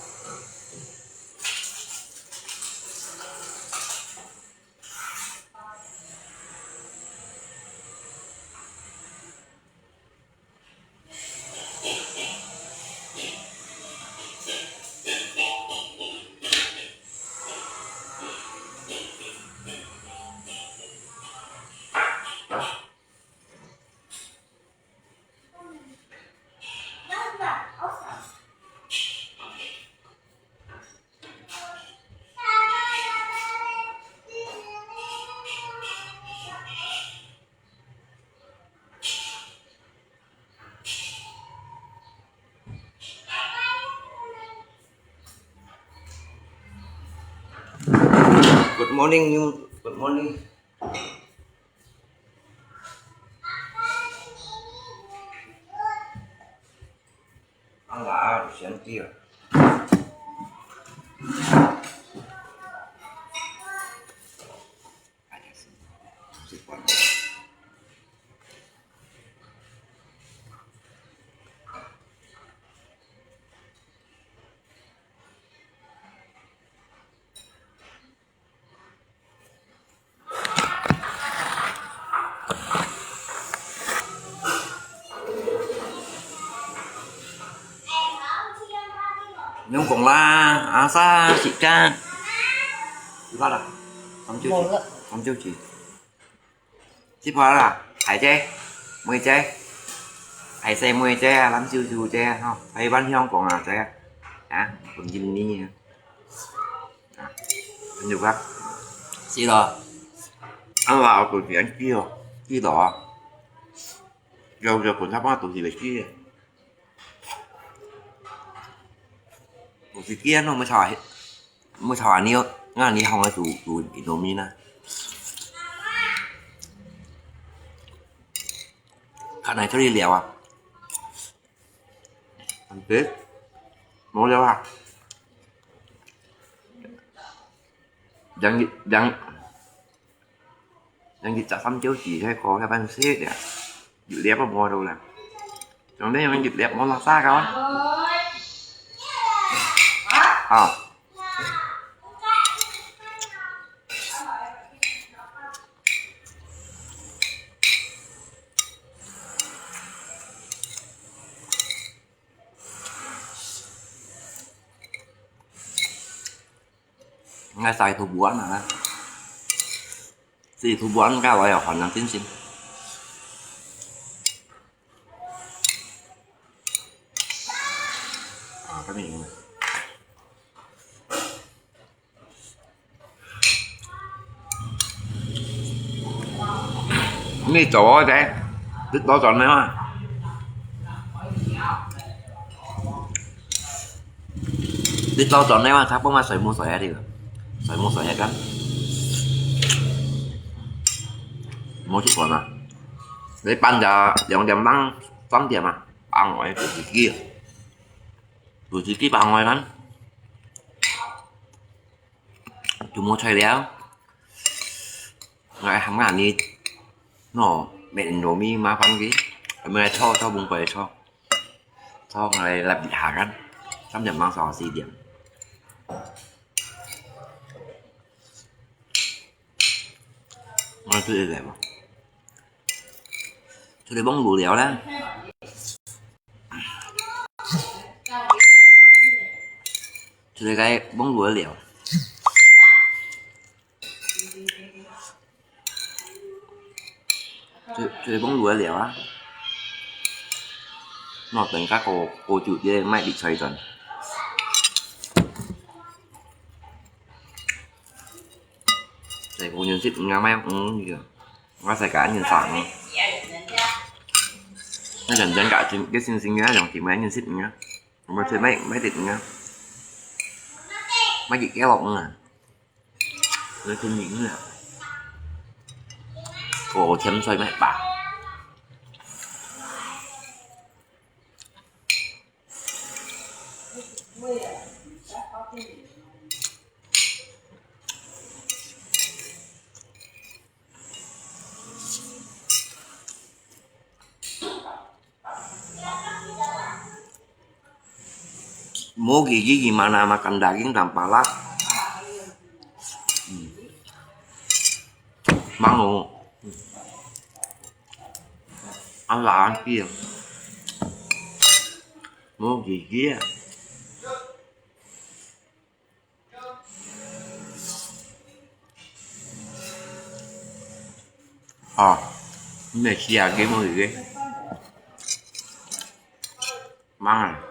Morning, you. Good morning. Ang lah, siang dia.你講啦，阿三時間，幾多啦？三九幾？三九幾？ 食飽啦，還在，妹仔，還細妹仔啊，攬手手仔啊，吼，台灣香港啊，仔啊，啊，本身呢啊，啊，很有吧？是咯，啊，我有時間記哦，記得哦，有有本差不多都是會記的。 有時間咯，毋好吵啊，毋好吵啊，你有，那你好好煮煮Indomie呢？看來這裡聊啊，很肥，無聊啊，兩兩。 人一隻三九四，該個一般食了，一粒都無到啦。上帝用一粒無落沙个啊。啊。應該晒到完啊。 自己塗不完，該我也換人定心。啊，該明白。你做我个，你多賺了嘛？ 你早轉來嘛，差不多嘛，睡目睡啊，這個，睡目睡啊，幹。無習慣啊。你半夜兩點半、三點啊，放我个手機，手機放我个，就無菜了。 𠊎喊𠊎你，喏，每日都咪麻煩佢，每日吵吵崩潰吵，吵𠊎來立下kan，三點半吵到四點。𠊎出去來嘛，出去蹦路了啦。 出去該蹦路个了。出，出去蹦路个了啊。喏，等下過，過久个，買啲菜轉。再過年食，應該買，嗯，這個。 𠊎在該人生哦。那人家个，个星星个，那種地方人食啊。我們去買，買點啊。買幾個啊？那去買啊。過天才買吧。Mau gigi gimana makan daging tanpa lak? Hmm. Mau. Alah, iya. Mau gigi ya. Hả? Mẹ chia cái mùi ghê. Mang à?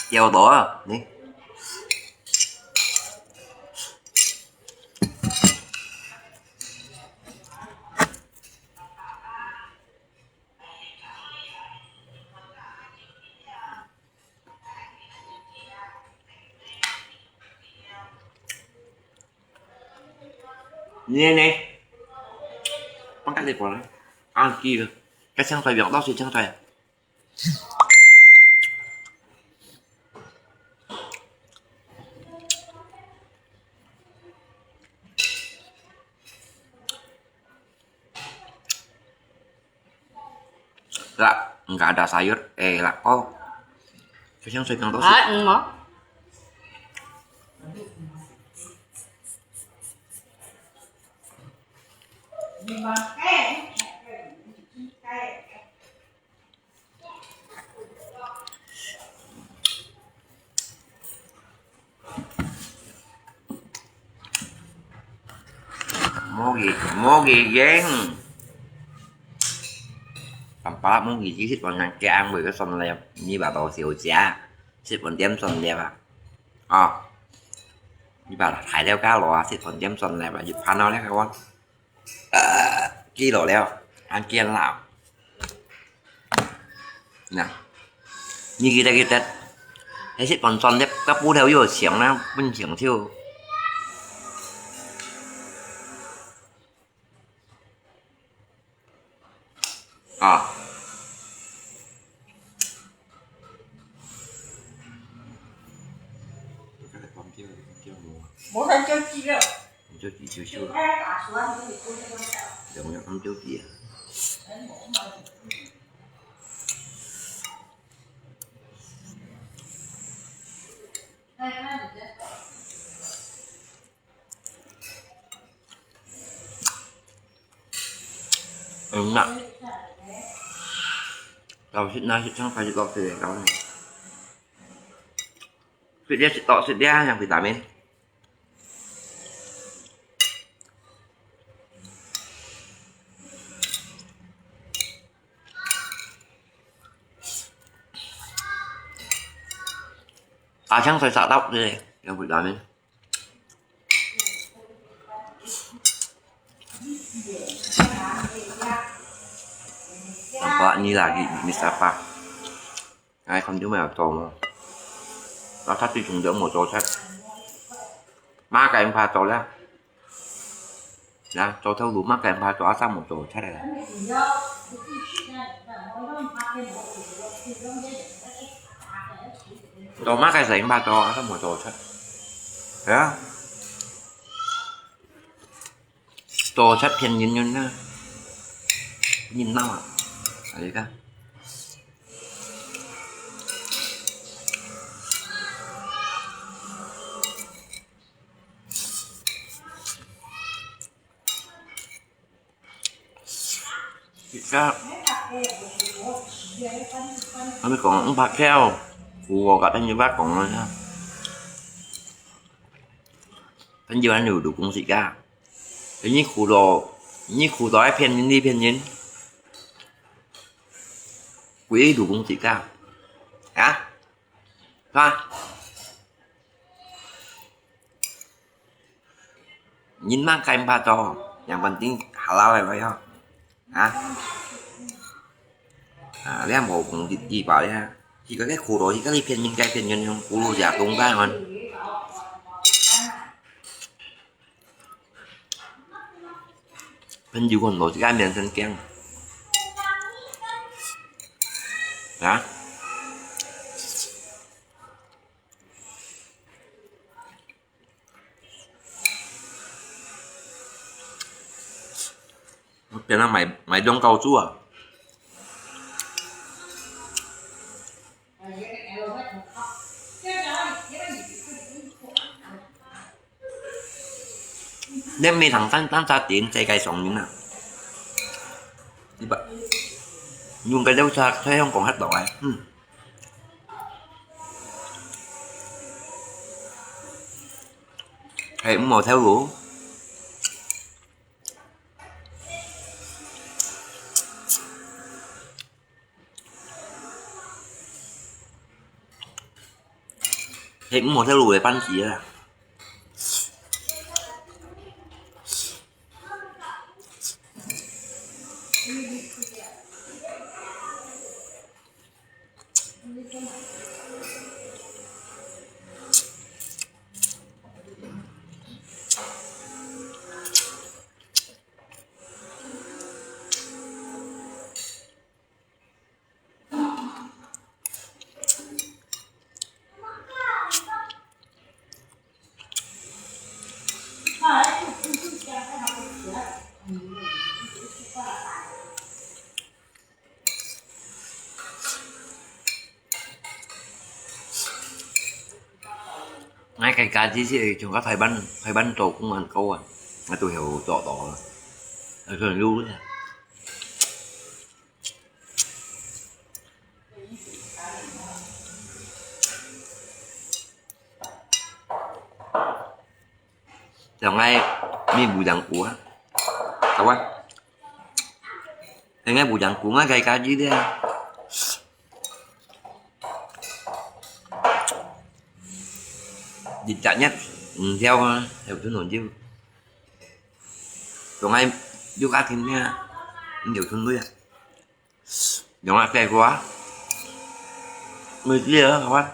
Chia vào đó à? Nè. 你呢？放开这个呢？啊，记了，该香菜不要，老师香菜。Lah, nggak ada sayur, eh, lah, oh. Kacang sayur yang tosik. Ah, hmm, oh. Mô gì, mô gì ghen. Tắm pá mô gì chứ, thịt bò ngang keng với cái son lep, như bà tổ xíu chả. Thịt bò tiêm son lep à. Ờ. Như bà thái leo cá lò, thịt bò tiêm son lep à, dịp phá nó leo các con. Kilo leo, ăn kiên lào. Nè. Như kia kia tết. Hay xếp còn son lep, các bố theo yêu xiềng na, bình xiềng thiêu. À. Ủa, sao kêu chị vậy? Kêu chị xíu xíu. Đúng rồi, không kêu chị à. Enak. Rau thịt na, thịt sông phải thịt lọt thịt rau. Thịt đĩa, thịt tọt, thịt đĩa yang vitamin. Cá chăng xoài xả tóc đi, yang vitamin. Apa ni lagi, Miss Apa? Ai, không chứ mày làm tổ mà. Nó thắt thì chúng dưỡng một tổ thắt. Má cái em pha tổ lắm. Nè, tổ theo đủ má cái em pha tổ, sao một tổ thắt này. Tổ má cái gì em pha tổ, sao một tổ thắt. Hả? Tổ chất phiền nhìn nhìn nha. Nhìn nào ạ? Đấy cả. Thịt cá. Anh mới còn ông bạc theo. Phù hợp cả anh như bác còn nói nha. Anh như anh đủ đủ cũng gì cả. Thế nhưng khu đồ, nhưng khu đó ai phiền nhìn đi phiền nhìn. Quỷ đủ cũng gì cả. Hả? Hả? Nhìn mang cái ba to, yang penting halal lah ya. Hả? À, liang mô cũng đi, đi bảo liang. Chỉ có cái khu đó, chỉ có đi phiền nhìn cái phiền nhìn, khu lô giả cũng cái ngon. Phiền nhiều còn nổi cái miệng sân keng. Hả? Bên đó mày mày đông câu chúa. Nên mày thằng tan tan ta tiền chạy cái sống như nào. Đi bạn. Dùng cái dấu sa thấy không còn hết đỏ ấy. Ừ. Hay cũng màu theo lũ. Thì cũng một theo lũ để bắn chỉ là. 該家己係像个台灣，台灣做工恁高啊，啊都有做到啊，啊所以有咧。像愛咪無人顧啊，好啊，應該無人顧啊，該家己咧。 日日日，毋曉啊，有陣時就，總愛有家庭咩，有陣時啊，用啊，細个啊，每日啊，好啊，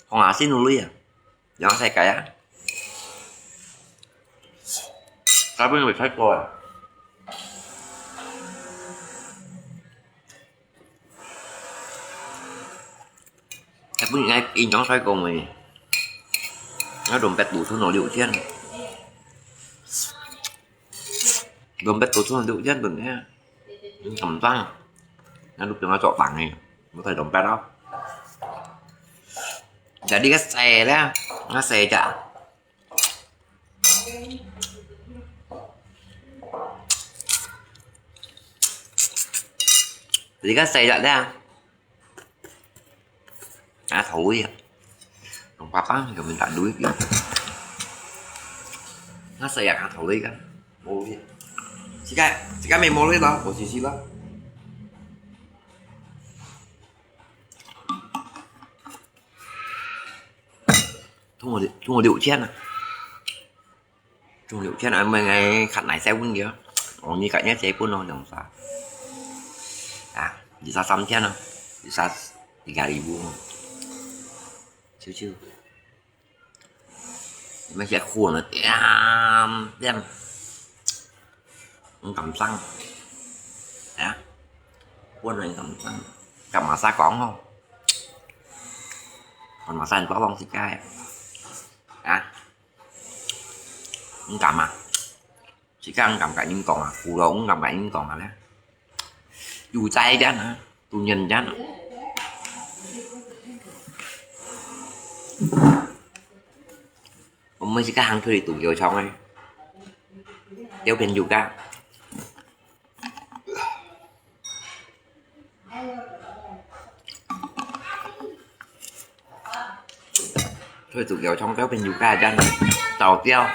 放下心落去啊，用啊，世界啊，大部分會太多啊。 日本人个印象最高咩？那dompet都存了六千，dompet都存了六千多呢，很紧张。那都不用做房呢，我带dompet咯。Jadi个细咧，那细只。 Jadi kan saya lihat dia. Ah, tahu ya. Orang papa juga minta duit ya. Nah, saya kan tahu kan. Mau duit. Sika, sika may mau duit lah, posisi lah. Tunggu, tunggu 六千啊。 Chung六千啊，毋係，較耐使分佢啊。哦，你个月結本咯，兩三。啊，二三三千咯，二三，二个禮物咯。少少。你們些苦呢，點，點。毋敢生。啊？分人敢生。敢嘛使講吼？敢嘛使講自家。啊？ 毋敢啊，自家毋敢甲人講啊，苦咯，毋敢甲人講啊咧。有在人啊，都認人啊。我們自家行出去都有唱个，有朋友个。 所以主要唱歌朋友家人走掉，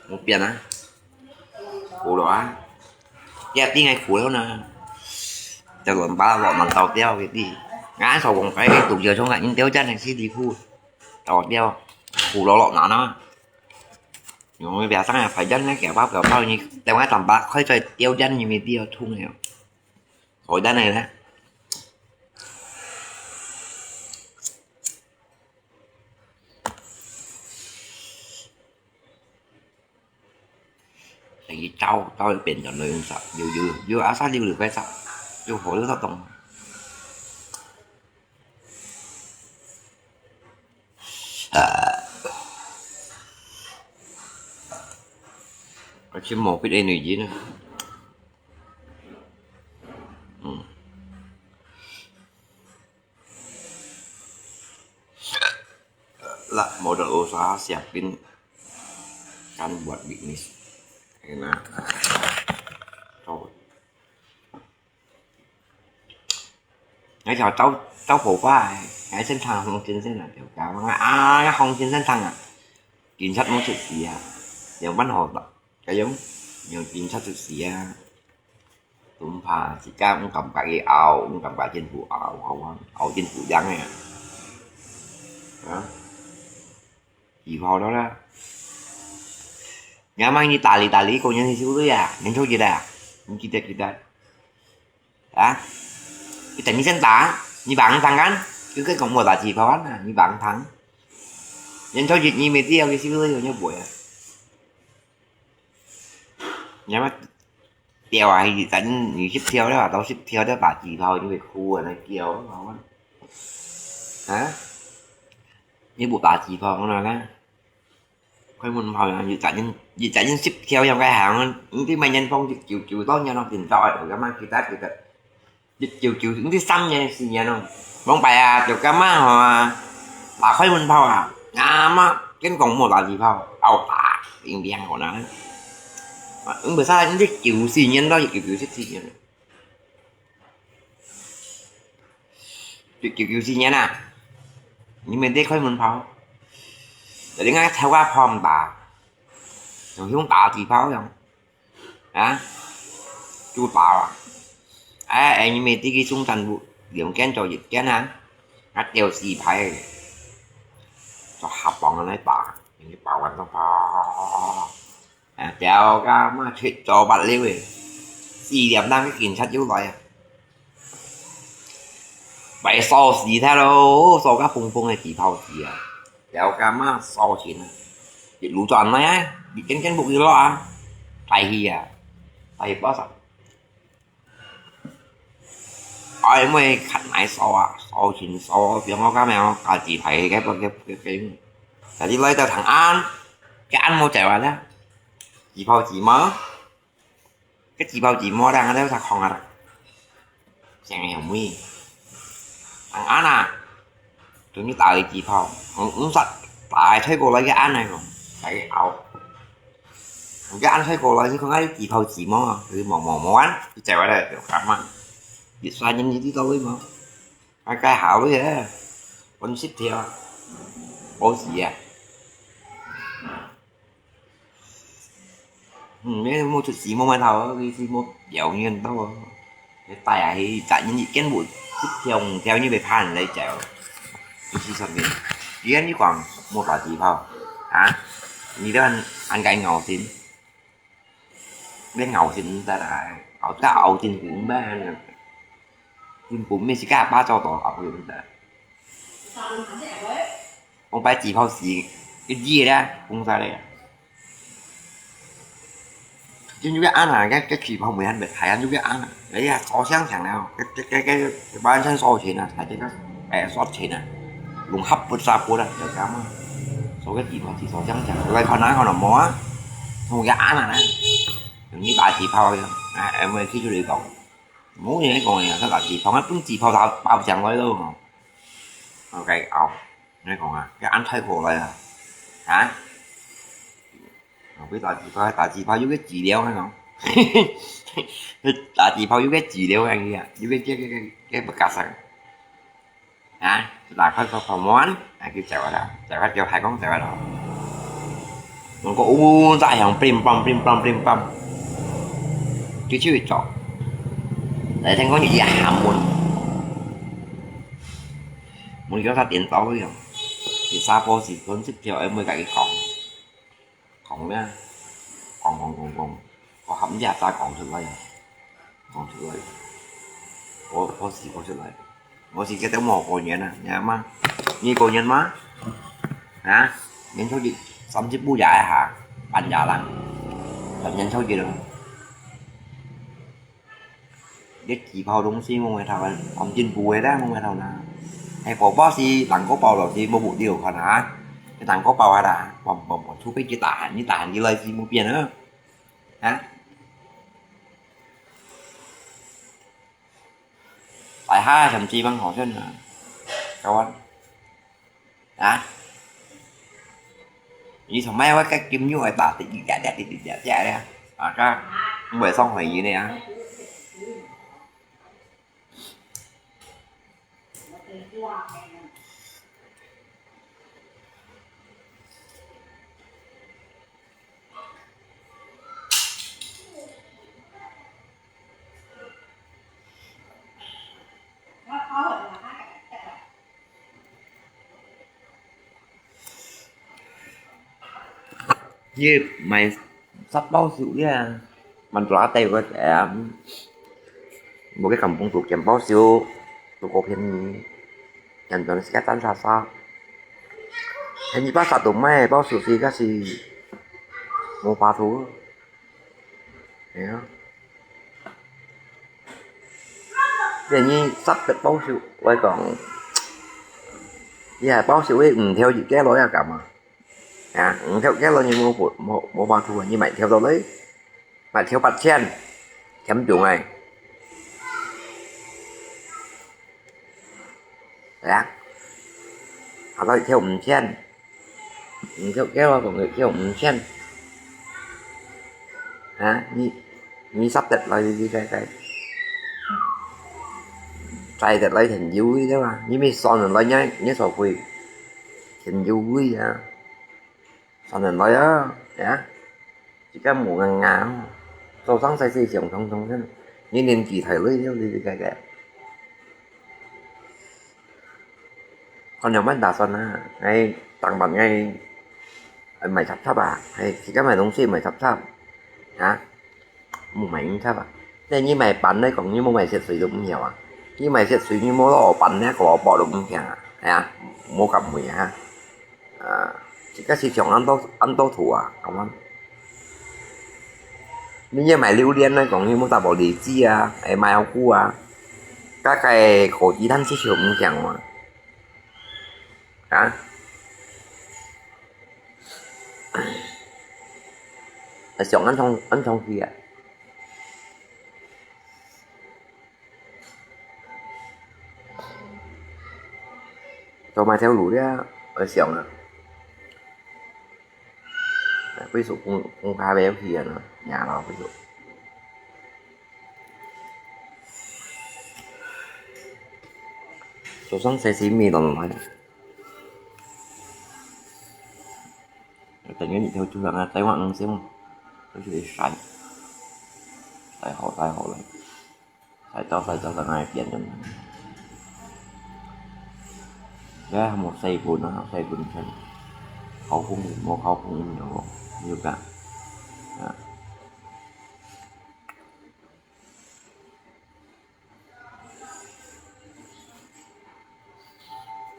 無變啊，苦了啊，一定係苦了呢。就輪把落能走掉个地，俺所講个主要唱歌人掉真係辛苦，走掉，苦了落難啊。 用个表上啊，反正那个包表包你，等下等把快出来丢掉你没地方冲了，好的呢。等于招招一遍就能用上，有有有阿三六六块上，有好多种。 而且無別个原因啊。嗯。Lah modal usaha siapin kan buat bisnis. Enak. Tahu. 𠊎就兜兜步吧，𠊎先聽黃先生啊，就講啊，啊，黃先生聽啊，警察無出事啊，用乜好吧？該用用警察出事啊，都毋怕，自家毋敢甲佢拗，毋敢甲政府拗，拗啊，拗政府贏个啊，啊，起跑了啦。你阿媽你打理打理，工人去修理啊，年初一啊，你記得記得。 啊，佢等你先打，你幫佢談看，佢佢講無打紙炮啊，你幫佢談。人頭一你沒掉，佢是不是有人會啊？你乜掉啊，佢等你十條了，到十條了打紙炮，你會哭啊，那叫啊，啊？你無打紙炮，我哪啦？ 開門炮啊！一隻人，一隻人十條樣个行，你知每年放一九九多年咯，今朝哎，我感覺記得記得，一九九，你知三年四年咯。往擺啊，就感覺吼啊，打開門炮啊，阿媽跟講莫打紙炮，要打，乒乒我呢。啊，毋係，你九四年到一九九七年，一九九四年啊，你們得開門炮，人家偷啊炮打，就用打紙炮樣。 啊，就打啊。哎，哎，你們這個中山路兩間就一間啊，啊，掉四排，就下磅來打，你包完就跑，啊，掉个嘛七早八六誒，四點鐘个警察又來啊。 擺燒死忒咯，燒甲紅紅个紙炮紙啊，了解嘛燒錢啊，一路轉來啊，一間間屋一落啊，大去啊，大去巴薩。哎，妹看來燒啊，燒錢燒，變我講咩哦，家己大个个个个，但係來到長安，个安無在話啦，紙炮紙嘛。 个紙炮紙無啦，安到啥空啊啦？想要咩？安安啊，終於打个紙炮，毋毋煞打个推過來个安來講，大家拗。有个安推過來，你看下有紙炮紙無啊？佢無無無安，佢走過來就喊啊。一三年你知道為無？啊，該下位啊，分十條啊，保時啊。 嗯，你無出世無買頭，佢是無表現到啊。你帶啊去，責任一件無，一條五條你被判來走，就是上面。既然你講無打紙炮，啊，你都還還該咬心，你咬心毋得啊，咬个咬真苦咩？真苦咩？是个巴掌大咬佢毋得。 我擺紙炮時，一夜咧，崩晒咧。就有个安啊，个个紙炮每下每台啊，有个安啊，哎呀，燒香香了，个个个个完全燒錢啊，大家个哎燒錢啊，用合不杀不啊，就咁啊，燒个紙炮紙燒香香，來看哪看到無啊？同个安啊呢，用你打紙炮个，哎，哎，我去出去講，冇人講呀，个打紙炮，啊，分紙炮打爆上來咯，OK，好。 你講啊，个安太過來啊，啊？我俾打紙炮，打紙炮有个資料，你講，打紙炮有个資料啊，有个个个个个不加上，啊？打開个炮門，啊，佢走啦，走啦，就係講走啦。我講，哦，再響，乒乓乒乓乒乓，佢就去做。但係聽講佢也喊門，門叫他點到樣。 佢沙波時分析條，會毋會甲佢講？講咩？講講講講，我含一下講出來啊！講出來，我我試過出來，我是覺得無過年啊，你看嘛，你過年嘛？啊？年初一三十步也一下，半夜啦，大年初一了。 你紙炮東西，摸摸頭啊，講真不會啦，摸摸頭啦。係寶寶是，人个包落去，摸摸你有看啊？你人个包啊啦，摸摸摸，除非佢大漢，你大漢你來是無變啊？啊？大下想知幫好像啊，kawan。 啊？你從來會个金牛會打滴滴答答滴滴答答咧，啊个，毋會送回去呢啊。你買殺包燒个啊，滿足下底个，誒，無个kampung都揀包燒，都過便宜，揀轉自家單殺殺。便宜巴殺都買，包燒是个是無法度。 係啊。你你十隻包燒，我講，你係包燒个五條一個來啊，敢啊？啊，五條一個你無無無辦法啊，你買條落來，買條八千，添重哎。 係啊。下來跳五千，毋跳，叫我講佢跳五千。啊，你，你十得來，你該該，再得來挺優惠對吧？你咪算人來，你，你所費挺優惠啊，算人來啊，呀，自家無硬硬，做生意勢上通通，你年紀大了，你，你該該。 看兩萬打算啊，𠊎當晚𠊎，呃，買雜雜啊，係，自家買東西買雜雜，啊，無買硬雜啊。該你買粄來講，你無買雪水都毋曉啊。你買雪水，你無落粄，你个蘿蔔都毋曉啊，係啊，無合味啊。啊，自家市場恁多，恁多土啊，好嗎？ 你也買榴槤來講，你無打包荔枝啊，哎，買好久啊，該个果子攤市場毋行嘛，啊？啊，想恁長，恁長期啊？ 做麼个條路了，𠊎想啊。歸宿公，公家袂去啊，呀咯，歸宿。做生意係咪當難？等於你就就讓他再往上，就去晒，晒好，晒好了。 大早大早在該邊等。哎，無洗分啊，洗分先。烤風，無烤風有，有个。啊。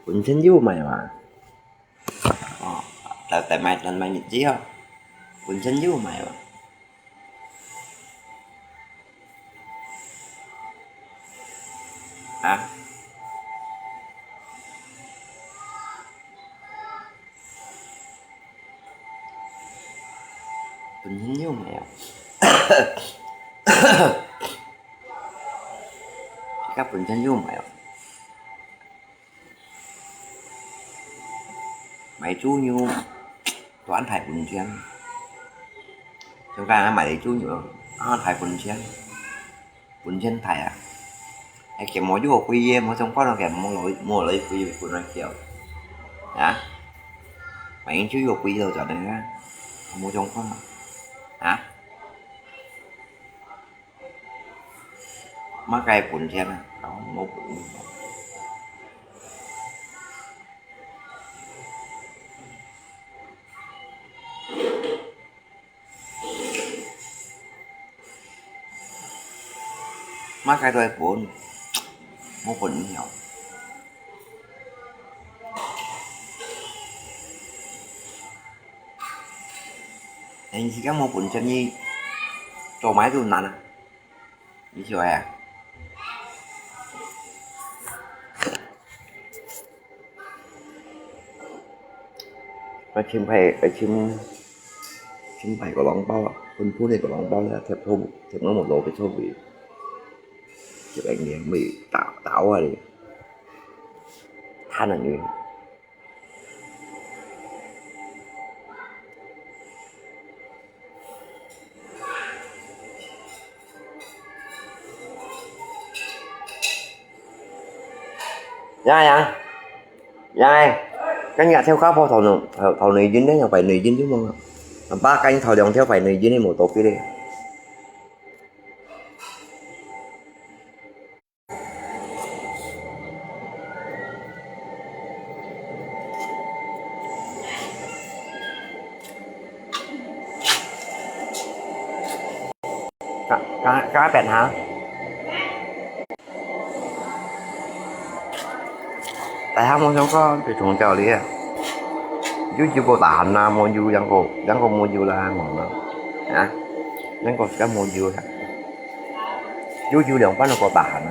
本身有買嘛。哦，在，在買，在買日子哦。本身有買嘛。 啊？本身有買哦。自家本身有買哦。 買豬肉，都恁大本錢。像講買豬肉，恁大本錢，本錢大啊！還嫌無肉貴个，無相干咯，嫌無來，無來貴个，本來叫。啊？買豬肉貴到怎樣啊？無相干啊？啊？ 麼个本錢啊？無本。麼个都係本，無本了。 哎，你自家無本錢，你做麼个都難啊！你曉得啊？啊，前排，啊，前，前排个籠包啊，分分个籠包啊，貼錯，貼到無落个錯位，就恁樣，會打，打壞咧，貪人个。 楊洋，楊洋，跟人家跳卡波頭呢，頭，頭內陣呢，要擺內陣就冇啊。爸跟頭兩條擺內陣呢，無多別个。 加，加，加一遍哈。大家無相干，就從這裡啊。有油過大漢啦，無油，兩個，兩個無油啦，無啦。啊？兩個自家無油啦。 有油涼飯个大漢啊。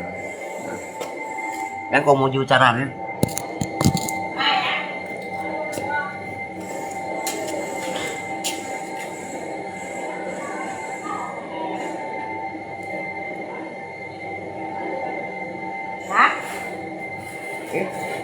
人講無油炸彈呢。啊？誒？